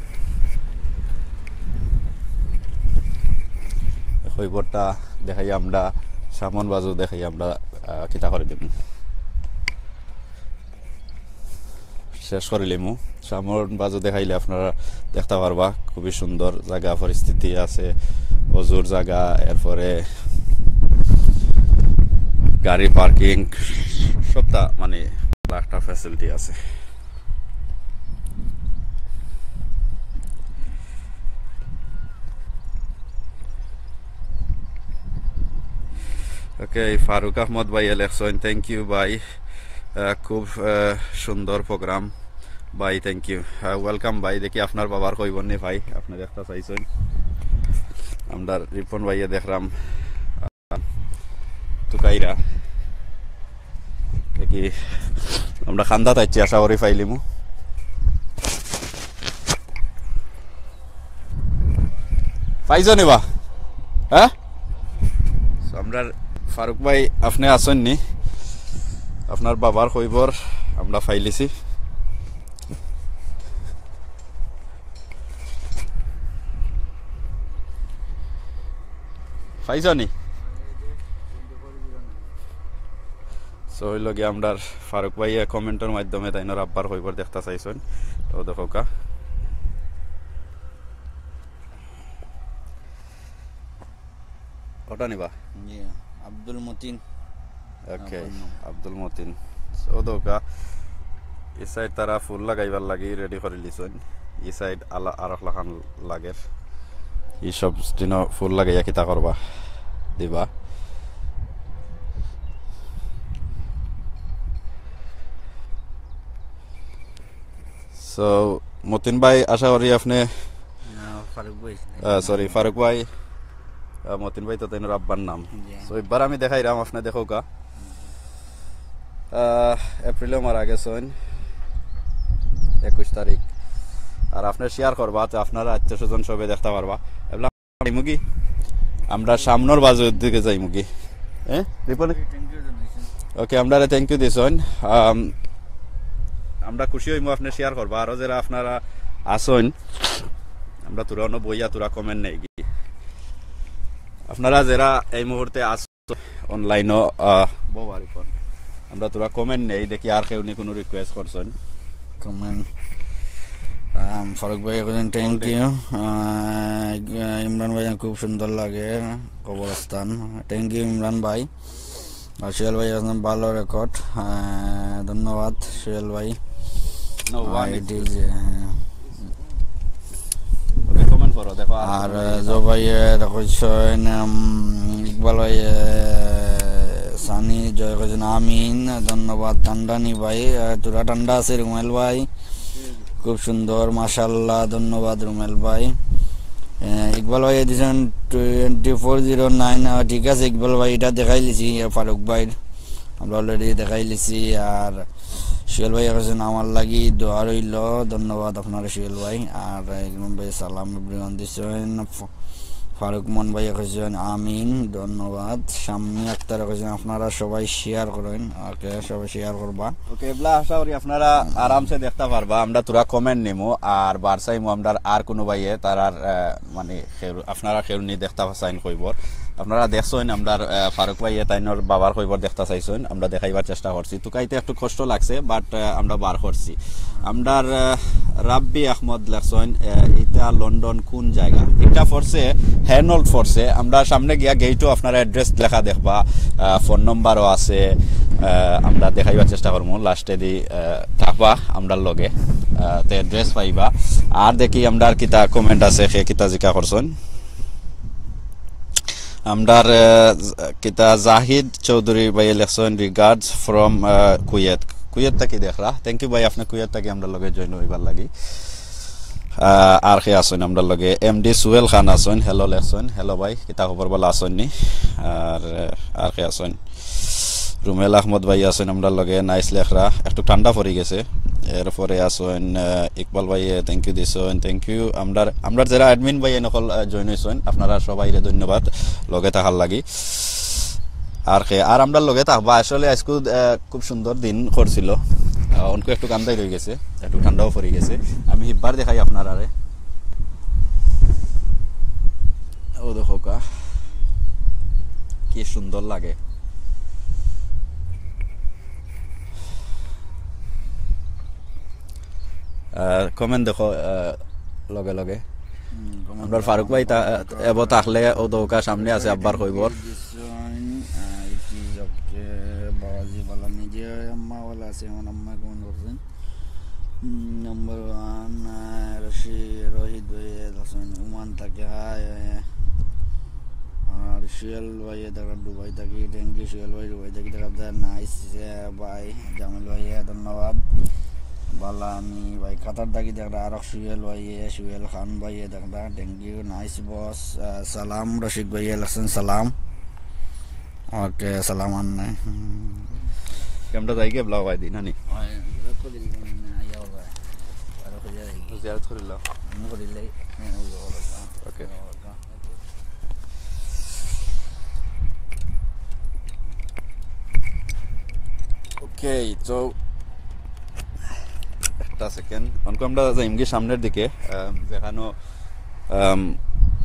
খইবরটা দেখাই আমরা, সামন বাজু দেখাই আমরা, আহ, কিতা করি দিমু। শেষ করিলিমু। সামন বাজু দেখাইলে আপনারা দেখতা পারবা, খুবই সুন্দর জাগা, পরিস্থিতি আছে, অজুর জাগা, এরপরে গাড়ি parking, সবটা মানে ভালা একটা facility আছে। Okay, ফারুক আহমদ ভাইয়ে লেখছইন, thank you ভাই। আহ, খুব, আহ, সুন্দর program ভাই, thank you। আহ, welcome ভাই। দেখি আপনার বাবার খইবর নি ভাই, আপনে দেখতা চাইছইন। আমরা রিপন ভাইয়ে দেখরাম, আহ, তুকাইরা। দেখি আমরা খান্দাত আইছি, আশা করি পাইলিমু। পাইছো নি বা? হ্যাঁ? So, আমরার ফারুক ভাই, আপনে আছইন নি? আপনার বাবার খইবর আমরা পাইলিছি। পাইছো নি? So, অইলো গিয়া আমরার ফারুক ভাইয়ে comment র মাধ্যমে তাইনর আব্বার খইবর দেখতা চাইছইন। তো দেখউক্কা। ওটা নিবা? জি, আব্দুল মতিন। Okay, আব্দুল মতিন। So, দেখউক্কা, ই side তারা ফুল লাগাইবার লাগি ready করিলিছইন। ই side আলা-, আরক লাখান লাগের। ই সব দিনও ফুল লাগাইয়া কিতা করবা? দিবা। So, মতিন ভাই, আশা করি আপনে, আহ, ফারুক ভাই। সরি, ফারুক ভাই। আহ, মতিন ভাই তো তাইনর আব্বার নাম। জি। So, এবার আমি দেখাইরাম, আপনে দেখউক্কা। আহ, এপ্রিলো মারা গেছইন, একুশ তারিখ। আর আপনে শেয়ার করবা, তো আপনারা আত্মীয় স্বজন সবে দেখতা পারবা। এবলা যাইমুগি? আমরা সামনর বাজুর দিকে যাইমুগি। হ্যাঁ, রিপনে? ওকে, আমরারে থ্যাংক ইউ দিছইন। আম, আমরা খুশি অইমু, আপনে শেয়ার করবা। আরো যেরা আপনারা আছইন, আমরা থুড়া অনো বইয়া থুড়া কমেন্ট নেইগি। আপনারা যেরা এই মুহূর্তে আছ অনলাইনও, আহ, বউ আর এখন। আমরা থুড়া কমেন্ট নেই, দেখি আর কেউ নি কোনো রিকোয়েস্ট করছইন। কমেন্ট, আম, ফারুক ভাই একজন থ্যাংক ইউ। আহ, ইমরান ভাই খুব সুন্দর লাগে কবরস্থান। থ্যাংক ইউ ইমরান ভাই। আর সোহেল ভাই একজন ভালো রেকর্ড, আহ, ধন্যবাদ সোহেল ভাই। No, one আর is it good. Is, ah, okay, comment করো, দেখো আর আর, কোনো আহ, ইয়ে জো ভাই, আহ, কইছইন, উম, ইকবাল ভাই, আহ, সানি জয় কইছইন, আমিন, ধন্যবাদ। ঠান্ডা নি ভাই, আহ, থুড়া ঠান্ডা আছে রুমেল ভাই, খুব সুন্দর, মাশাআল্লাহ, ধন্যবাদ রুমেল ভাই। আহ, ইকবাল ভাই দিছইন টোয়েন্টি ফোর জিরো নাইন, আহ, ঠিক আছে ইকবাল ভাই, এটা দেখাইলিছি, আহ, ফারুক ভাইর। আমরা already দেখাইলিছি। আর সোহেল ভাই কইছইন, "আমার লাগি দোয়া রইল।" ধন্যবাদ আপনারে সোহেল ভাই। আর ইমরান ভাই সালাম everyone দিছইন। ফ-, ফারুক মন ভাই কইছইন, "আমিন।" ধন্যবাদ। শাম্মী আক্তার কইছইন, "আপনারা সবাই শেয়ার করইন।" ওকে, সবাই শেয়ার করবা। ওকে, এবলা আশা করি আপনারা আরামসে দেখতা পারবা। আমরা থুড়া কমেন্ট নিমু, আর বারসাইমু আমরার আর কোনো ভাইয়ে তারার, আহ, মানে, কেউ, আপনারা কেউ নি দেখতা চাইন কইবর। আপনারা দেখছইন, আমরার, আহ, ফারুক ভাইয়ে তাইনর বাবার কইবর দেখতা চাইছইন, আমরা দেখাইবার চেষ্টা করছি। তুকাইতে একটু কষ্ট লাগছে, but, আহ, আমরা বার করছি। আমরার, আহ, রাব্বি আহমদ লেখছইন, আহ, ইটা লন্ডন কোন জায়গা? ইটা পড়ছে, হ্যানল্ট পড়ছে। আমরা সামনে গিয়া গেইটও আপনারা অ্যাড্রেস লেখা দেখবা, আহ, ফোন নম্বরও আছে। আহ, আমরা দেখাইবার চেষ্টা করমু, লাস্টেদি, আহ, থাকবা আমরার লগে, আহ, তে অ্যাড্রেস পাইবা। আর দেখি আমরার কিতা কমেন্ট আছে, কে কিতা জিকা করছইন। আমরার, আহ, কিতা জাহিদ চৌধুরী ভাইয়ে লেখছইন, "Regards from, ah, Kuwait." Kuwait থাকি দেখরা। থ্যাংক ইউ ভাই, আপনে কুয়েত থাকি আমরার লগে জয়েন অইবার লাগি। আহ, আর কে আছইন আমরার লগে? এমডি সুহেল খান আছইন, হ্যালো লেখছইন। হ্যালো ভাই, কিতা খবর, ভালা আছইন নি? আর, আহ, আর কে আছইন? রুমেল আহমদ ভাই আছইন আমরার লগে, নাইস লেখরা। একটু ঠান্ডা পড়ি গেছে। এরপরে আছইন, আহ, ইকবাল ভাইয়ে, থ্যাংক ইউ দিছইন, থ্যাংক ইউ। আমরার, আমরার যেরা অ্যাডমিন ভাই এনকল, আহ, জয়েন অইছইন, আপনারা সবাইরে ধন্যবাদ লগে থাকার লাগি। আর কে, আর আমরার লগে থাকবা। আসলে আইজকু, আহ, খুব সুন্দর দিন করছিল। আহ, অনকু একটু কান্দাই রই গেছে, একটু ঠান্ডাও পড়ি গেছে। আমি হিব্বার দেখাই আপনারারে। ও দেখউক্কা, কি সুন্দর লাগে। আহ, কমেন্ট দেখো, আহ, লগে লগে। হুম, কমেন্ট আমরার দেখো। ফারুক ভাই তা-, ফারুক ভাই। এব থাকলে ও দেখউক্কা সামনে আছে, আব্বার কইবর। দিছইন, আহ, it is okay, বাবাজি ভালা নিজে আম্মা ভালা আছে, আমার আম্মা কমেন্ট করছইন। হুম, নাম্বার ওয়ান, আহ, রশি-, রশিদ ভাই আছইন, ওমান থাকি, হাই, আহ, আর সুয়েল ভাই, দেখা দুবাই থাকি, থ্যাংক ইউ সুয়েল ভাই, দুবাই থাকি দেখা যায়, নাইস, আহ, ভাই, জামিল ভাই, আহ, ধন্যবাদ। ভালা আমি ভাই, কাতার থাকি দেখা, আরক সুয়েল ভাই, আহ, সুয়েল খান ভাই, আহ, দেখা, থ্যাংক ইউ, নাইস বস, আহ, সালাম, রশিদ ভাই, আহ, লেখছইন সালাম। ওকে, সালাম আন নাই। হুম। আমরা যাই গিয়া ব্লগ হয় দিন, হানি? হয়, ব্লগ করে দিন, আইয়া হবে। আর করে যাই। জিয়ারত করিল। আমি করিলাই, হ্যাঁ, ওই হবে। ওকে। ওকে, তো একটা সেকেন্ড। অনকু আমরা যাইমগি সামনের দিকে, আহ, যেখানো আম,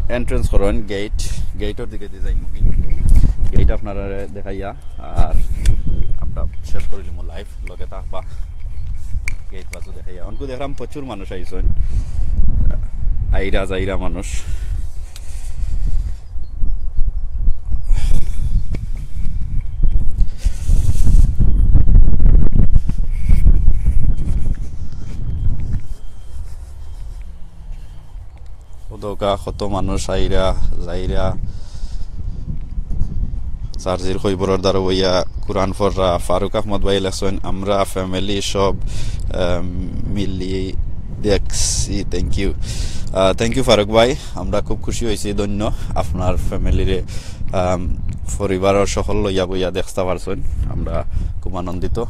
এন্ট্রেন্স করইন গেট, গেটর দিকে দি যাইমুগি। গেট আপনারারে দেখাইয়া, আর আমরা শেষ করিলিমু লাইভ, লগে থাকবা। গেট বাজু দেখাইয়া। অনকু দেখরাম প্রচুর মানুষ আইছইন। আইরা যাইরা মানুষ। ও দেখউক্কা কত মানুষ আইরা, যাইরা, যার জির কইবরর দ্বারা বইয়া কোরআন পড়রা। ফারুক আহমদ ভাই লেখছইন, "আমরা ফ্যামিলি সব, আহ, মিলি দেখছি, thank you। Ah, thank you Faruk ভাই, আমরা খুব খুশি অইছি, ধন্য। আপনার ফ্যামিলিরে, আম, পরিবারর সকল লইয়া বইয়া দেখতা পারছইন, আমরা খুব আনন্দিত।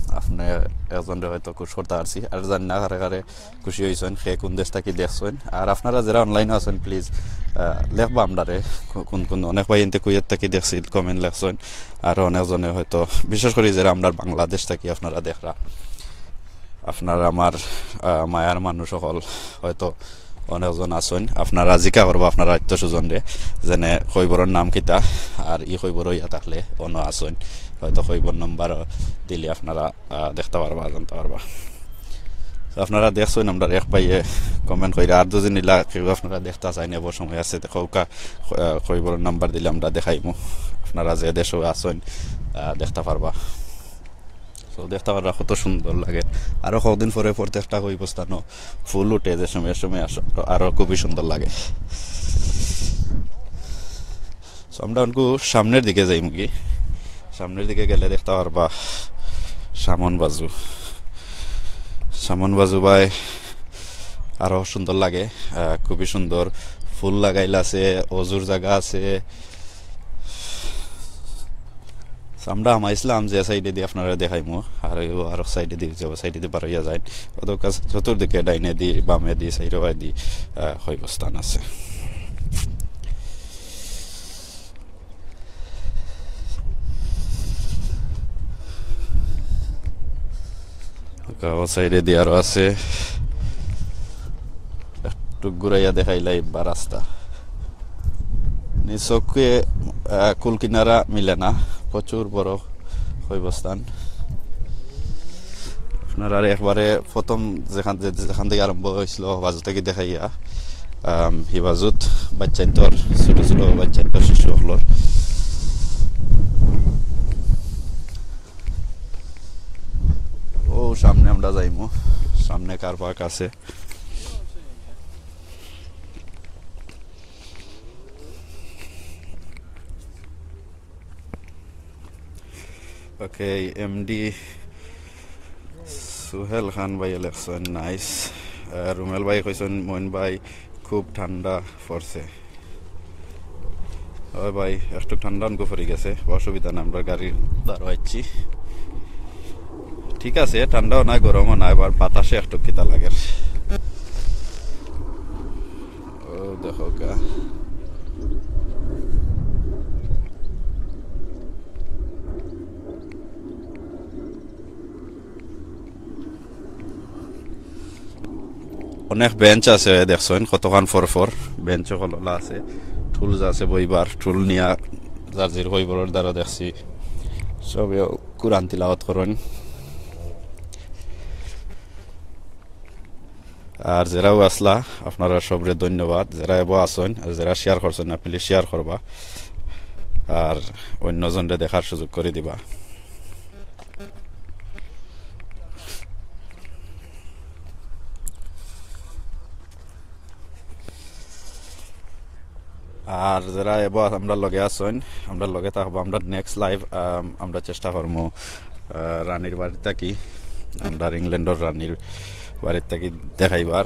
আপনে একজনরে হয়তো খুশ করতা পারছি, আর জানি না কারে কারে খুশি অইছইন, কে কুন দেশ থাকি দেখছইন। আর আপনারা যেরা online-ও আছইন, please, আহ, লেখবা আমরারে, কু-, কুন কুন, অনেক ভাইয়াইন্তে কুয়েত থাকি দেখছিল, comment লেখছইন। আর অনেকজনে হয়তো, বিশেষ করি যেরা আমরার বাংলাদেশ থাকি আপনারা দেখরা, আপনারা আমার, আহ, মায়ার মানুষ অকল হয়তো অনেকজন আছইন, আপনারা জিকা করবা আপনারা আত্মীয় স্বজনরে, যেনে কইবরর নাম কিতা, আর ই কইবর অইয়া থাকলে অনো আছইন, হয়তো কইবর number দিলে আপনারা, আহ, দেখতা পারবা, জানতা পারবা। তো আপনারা দেখছইন, আমরার এক ভাইয়ে comment কইরা, আর দুদিন ইলা কেউ আপনারা দেখতা চাইন, এবো সময় আছে, দেখউক্কা, আহ, কইবরর number দিলে আমরা দেখাইমু, আপনারা যে দেশো আছইন, আহ, দেখতা পারবা। So দেখতা পাররা কত সুন্দর লাগে। আরো কয়দিন পরে প্রত্যেকটা কইবস্তানো ফুল উঠে, যে সময় সময় আস-, আরো খুবই সুন্দর লাগে। So আমরা অনকু সামনের দিকে যাইমুগি। সামনের দিকে গেলে দেখতা পারবা সামন বাজু। সামন বাজু ভাই আরো সুন্দর লাগে, আহ, খুবই সুন্দর। ফুল লাগাইল আছে, অজুর জাগা আছে। আমরা হামাইছলাম যে side-এদি আপনারারে দেখাইমু, আর অউ আরো side-এদি যাইবো, side-এদি বার অইয়া যায়। অত কাজ চতুর্দিকে ডাইনেদি, বামেদি, চাইরোবায়দি, আহ, কইবস্তান আছে। অউ side-এদি আরো আছে। একটু ঘুরাইয়া দেখাইলাই বা রাস্তা। নি চউখে, আহ, কুল কিনারা মিলে না, প্রচুর বড় কইবস্তান। আপনারারে একবারে প্রথম যেখান, যে-, যেখান থাকি আরম্ভ অইছিল, বাজু থাকি দেখাইয়া, আম, হি বাজুত বাচ্চাইন্তর, ছোট ছোট বাচ্চাইন্তর, শিশু অকলর। অউ সামনে আমরা যাইমু, সামনে car park আছে। Okay, এমডি সুহেল খান ভাইয়ে লেখছইন, nice। আহ, রুমেল ভাই কইছইন, "মইন ভাই, খুব ঠান্ডা পড়ছে।" অয় ভাই, একটু ঠান্ডা অনকু পড়ি গেছে, অসুবিধা না, আমরা গাড়ির ধারো আইছি। ঠিক আছে, ঠান্ডাও না, গরমও না, এবার বাতাসে একটু কিতা লাগের। অউ দেখউক্কা। অনেক bench আছে, দেখছইন কতখান পর পর bench অকল আছে, tools আছে বইবার, tool নিয়া যার জির কইবরর দ্বারা দেখছি সবে কোরআন তিলাওয়াত করইন। আর যেরাও আছলা, আপনারা সবরে ধন্যবাদ। যেরা এবো আছইন, আর যেরা share করছইন না, please share করবা, আর অন্যজনরে দেখার সুযোগ করি দিবা। আর যেরা এবো আমরার লগে আছইন, আমরার লগে থাকবা, আমরার next live, আম, আমরা চেষ্টা করমু, আহ, রানীর বাড়ি থাকি, আমরার ইংল্যান্ডর রানীর বাড়ি থাকি দেখাইবার।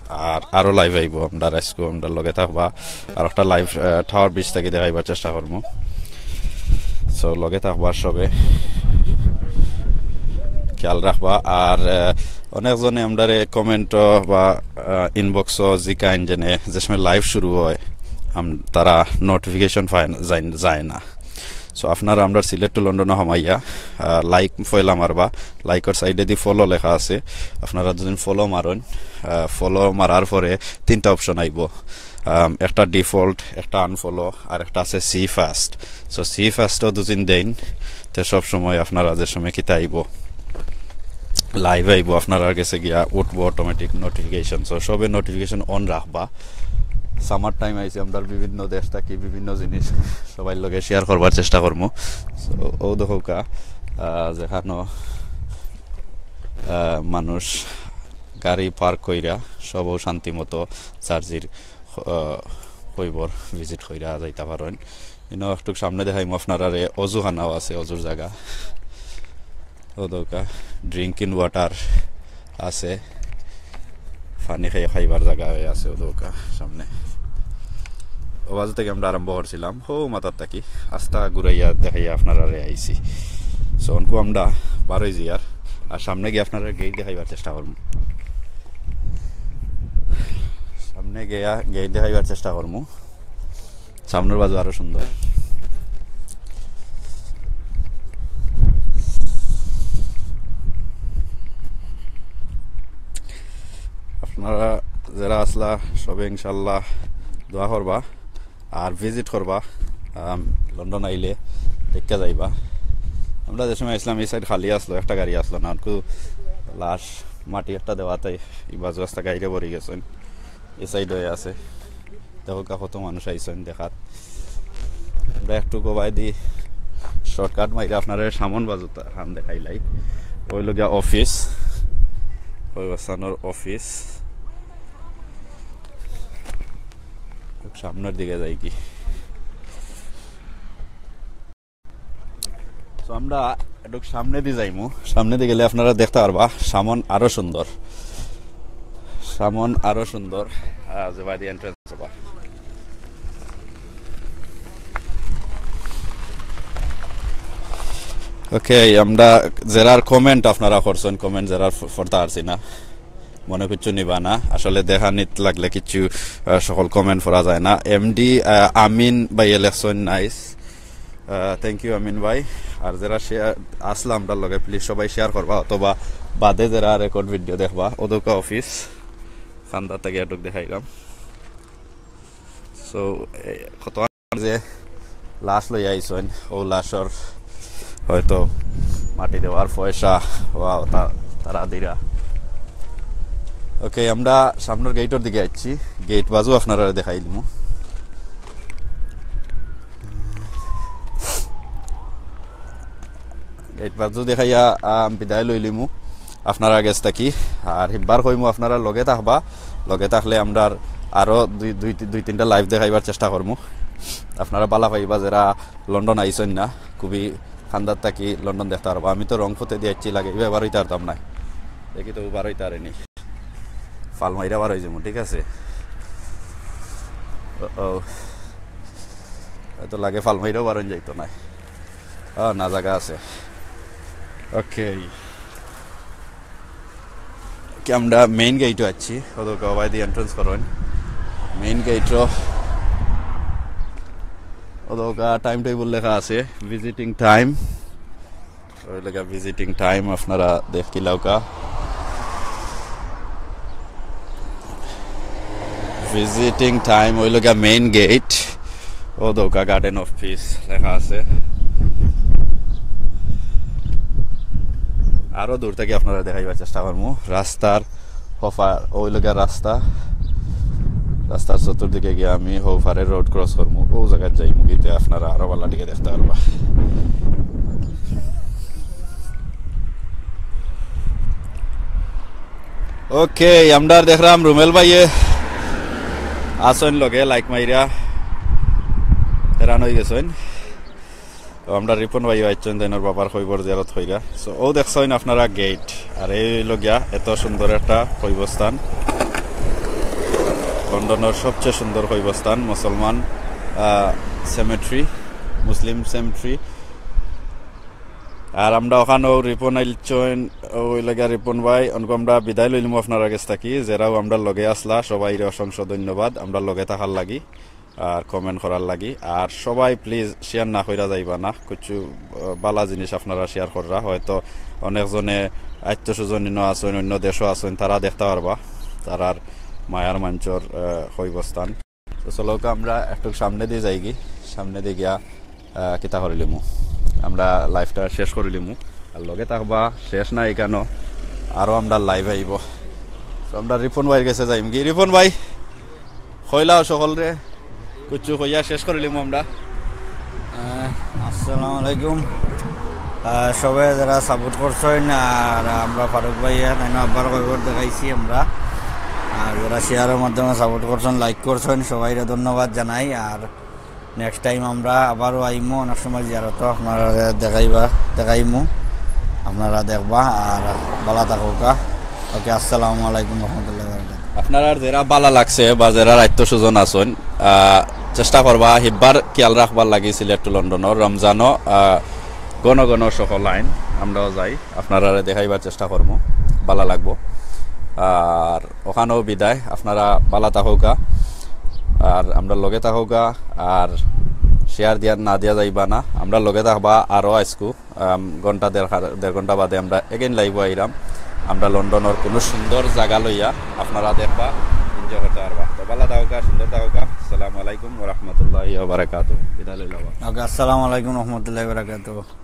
আর আরো live আইবো, আমরার আইজকু আমরার লগে থাকবা। আর একটা live, আহ, Tower Bridge থাকি দেখাইবার চেষ্টা করমু। So, লগে থাকবা সবে, খেয়াল রাখবা। আর, আহ, অনেকজনে আমরারে comment-ও বা, আহ, inbox-ও জিকাইন যেনে, যে সময় live শুরু অয়, আম-, তারা notification পায় না, যায়, যায় না। So, আপনারা আমরার Sylhet to London-ও হামাইয়া, আহ, like পয়লা মারবা, like-র side-এদি follow লেখা আছে, আপনারা যদি follow মারইন, আহ, follow মারার পরে তিনটা option আইবো, আম, একটা default, একটা unfollow, আর একটা আছে see first। So, see first-ও দুদিন দেইন, তে সব সময় আপনারা যে সময় কিতা আইবো, live আইবো, আপনারার গেছে গিয়া উঠবো automatic notification। So, সবে notification on রাখবা। Summer time আইছে, আমরার বিভিন্ন দেশ থাকি বিভিন্ন জিনিস সবার লগে share করবার চেষ্টা করমু। So, অউ দেখউক্কা, আহ, যেখানো, আহ, মানুষ গাড়ি park কইরা সবও শান্তি মতো যার জির, আহ, কইবর visit কইরা যাইতা পারইন। ইনো একটুক সামনে দেখাইমু আপনারারে, অজুখানাও আছে, অজুর জাগা। অউ দেখউক্কা, drinking water আছে। পানি খাই, খাইবার জাগা অইয়া আছে অউ দোকা সামনে। অউ বাজু থাকি আমরা আরম্ভ করছিলাম, হউ মাথার থাকি আস্তা ঘুরাইয়া দেখাইয়া আপনারারে আইছি। So অনকু আমরা বারই যাইয়ার, আর সামনে গিয়া আপনারারে গেইট দেখাইবার চেষ্টা করমু। সামনে গিয়া গেইট দেখাইবার চেষ্টা করমু। সামনের বাজু আরো সুন্দর। আপনারা যেরা আছলা সবে ইনশাআল্লাহ দোয়া করবা আর visit করবা। আম, লন্ডন আইলে দেখিয়া যাইবা। আমরা যে সময় আইছলাম ই side খালি আছলো, একটা গাড়ি আছলো না, অনকু লাশ মাটি একটা দেওয়াতে ই বাজু আস্তা গাড়িয়ে ভরি গেছইন। ই side অইয়া আছে। দেখউক্কা কত মানুষ আইছইন দেখাত। আমরা একটু গবাই দি shortcut মাইরা আপনারারে সামন বাজুতা খান দেখাইলাই। অউ লগিয়া অফিস, অউ হাসানর অফিস। সামনের দিকে যাইগি। So আমরা একটু সামনেদি যাইমু, সামনেদি গেলে আপনারা দেখতা পারবা সামন আরো সুন্দর, সামন আরো সুন্দর। আহ, যে বায়দি entrance হবা। Okay, আমরা যেরার comment আপনারা করছইন, comment যেরার ফ-, ফরতা পারছি না, মনে কিচ্ছু নিবা না। আসলে দেখানিত লাগলে কিচ্ছু, আহ, সকল comment পড়া যায় না। এমডি, আহ, আমিন ভাইয়ে লেখছইন, nice। আহ, thank you আমিন ভাই। আর যেরা share আছলা আমরার লগে, please সবাই share করবা, অথবা বাদে যেরা record video দেখবা। অউ দোকা অফিস, খান্দার থাকি এটুক দেখাইলাম। So, এ, কত যে লাশ লইয়া আইছইন, অউ লাশর হয়তো মাটি দেওয়ার পয়সা বা তা-, তারা দিরা। Okay, আমরা সামনের গেইটর দিকে আইছি, গেইট বাজু আপনারারে দেখাই দিমু। গেইট বাজু দেখাইয়া, আহ, বিদায় লইলিমু আপনারার গেছ থাকি। আর হিবার কইমু আপনারা লগে থাকবা, লগে থাকলে আমরার আরো দুই, দুই, দুই তিনটা live দেখাইবার চেষ্টা করমু। আপনারা বালা পাইবা যেরা লন্ডন আইছইন না, খুবই খান্দার থাকি লন্ডন দেখতা পারবা। আমি তো রংপুরেদি আইছি লাগে, ইবা বার অইতাম নায়, দেখি তো বার অইতাম পারিনি। ফাল মাইরা বার অই যাইমু, ঠিক আছে? ও, ও। অয়তো লাগে ফাল মাইরাও বার অইন যাইতো নায়। ও, না, জাগা আছে। Okay। কি আমরা main গেইটও আইছি, অউ দোকা বায়দি entrance করইন। Main গেইটও, অউ দোকা time table লেখা আছে, visiting time। অউ লগিয়া visiting time আপনারা দেখিলাউক্কা। Visiting time অউ লগিয়া main gate। অউ দোকা Garden of Peace লেখা আছে। আরো দূর থাকি আপনারারে দেখাইবার চেষ্টা করমু। রাস্তার হউফার, অউ লগিয়া রাস্তা, রাস্তার চতুর্দিকে গিয়া আমি হউফারে road cross করমু, অউ জাগাত যাইমু গিতে আপনারা আরো বালা দিকে দেখতা পারবা। Okay, আমরার দেখরাম রুমেল ভাইয়ে আছইন লগে, like মাইরা হেরান অই গেছইন। তো আমরার রিপন ভাইও আইছইন, তাইনর বাবার কইবর জিয়ারত কইরা। So, অউ দেখছইন আপনারা gate, আর এই অইলো গিয়া এত সুন্দর একটা কইবস্থান, লন্ডনর সবচেয়ে সুন্দর কইবস্থান, মুসলমান, আহ, cemetery, মুসলিম cemetery। আর আমরা অখানো রিপন আইছইন, অউ অইলো গিয়া রিপন ভাই, অনকু আমরা বিদায় লইলিমু আপনারার গেছ থাকি, যেরাও আমরার লগে আছলা, সবাইরে অসংখ্য ধন্যবাদ আমরার লগে থাকার লাগি। আর comment করার লাগি। আর সবাই please share না কইরা যাইবা না, কিছু, আহ, বালা জিনিস আপনারা share কররা, হয়তো অনেকজনে আত্মীয় স্বজন ইনো আছইন, অন্য দেশও আছইন, তারা দেখতা পারবা তারার মায়ার মানষর, আহ, কইবস্থান। তো চলো, আমরা একটু সামনেদি যাইগি, সামনেদি গিয়া আহ, কিতা করিলিমু, আমরা live টা শেষ করিলিমু। আর লগে থাকবা, শেষ না ইখানো, আরো আমরার live আইবো। তো আমরা রিপন ভাইর গেছে যাইমুগি। রিপন ভাই, কইলাও সকলরে, কিছু কইয়া শেষ করিলিমু আমরা। আহ, আসসালামু আলাইকুম। আহ, সবে যেরা support করছইন, আর আমরা ফারুক ভাইয়ে, তাইন আব্বার কইবর দেখাইছি আমরা। আর যেরা share র মাধ্যমে support করছইন, like করছইন, সবাইরে ধন্যবাদ জানাই। আর next time আমরা আবারও আইমু, অনেক সময় জিয়ারত আপনারারে দেখাইবা, দেখাইমু, আপনারা দেখবা। আর বালা থাকউক্কা। Okay, আসসালামু আলাইকুম রহমতুল্লাহ। আপনারার যেরা বালা লাগছে বা যেরার আত্মীয় স্বজন আছইন, আহ, চেষ্টা করবা হিব্বার খিয়াল রাখবার লাগি সিলেট টু লন্ডনর রমজানো, আহ, ঘন ঘন সহ লাইন আমরাও যাই, আপনারারে দেখাইবার চেষ্টা করমু, বালা লাগবো। আর অখানও বিদায়, আপনারা বালা থাকউক্কা, আর আমরার লগে থাকউক্কা, আর শেয়ার দিয়া না দিয়া যাইবা না, আমরার লগে থাকবা আরও আইজকু। আম, ঘন্টা দেড় ঘা-, দেড় ঘন্টা বাদে আমরা again live আইরাম। আমরা লন্ডনর কুনু সুন্দর জাগা লইয়া আপনারা দেখবা, enjoy করতা পারবা। তো বালা থাকউক্কা, সুন্দর থাকউক্কা। আসসালামু আলাইকুম ওয়া রাহমাতুল্লাহি ওয়া বারাকাতুহু। বিদায় লইলাম। ওকে, আসসালামু আলাইকুম রহমতুল্লাহ বারাকাতুহ।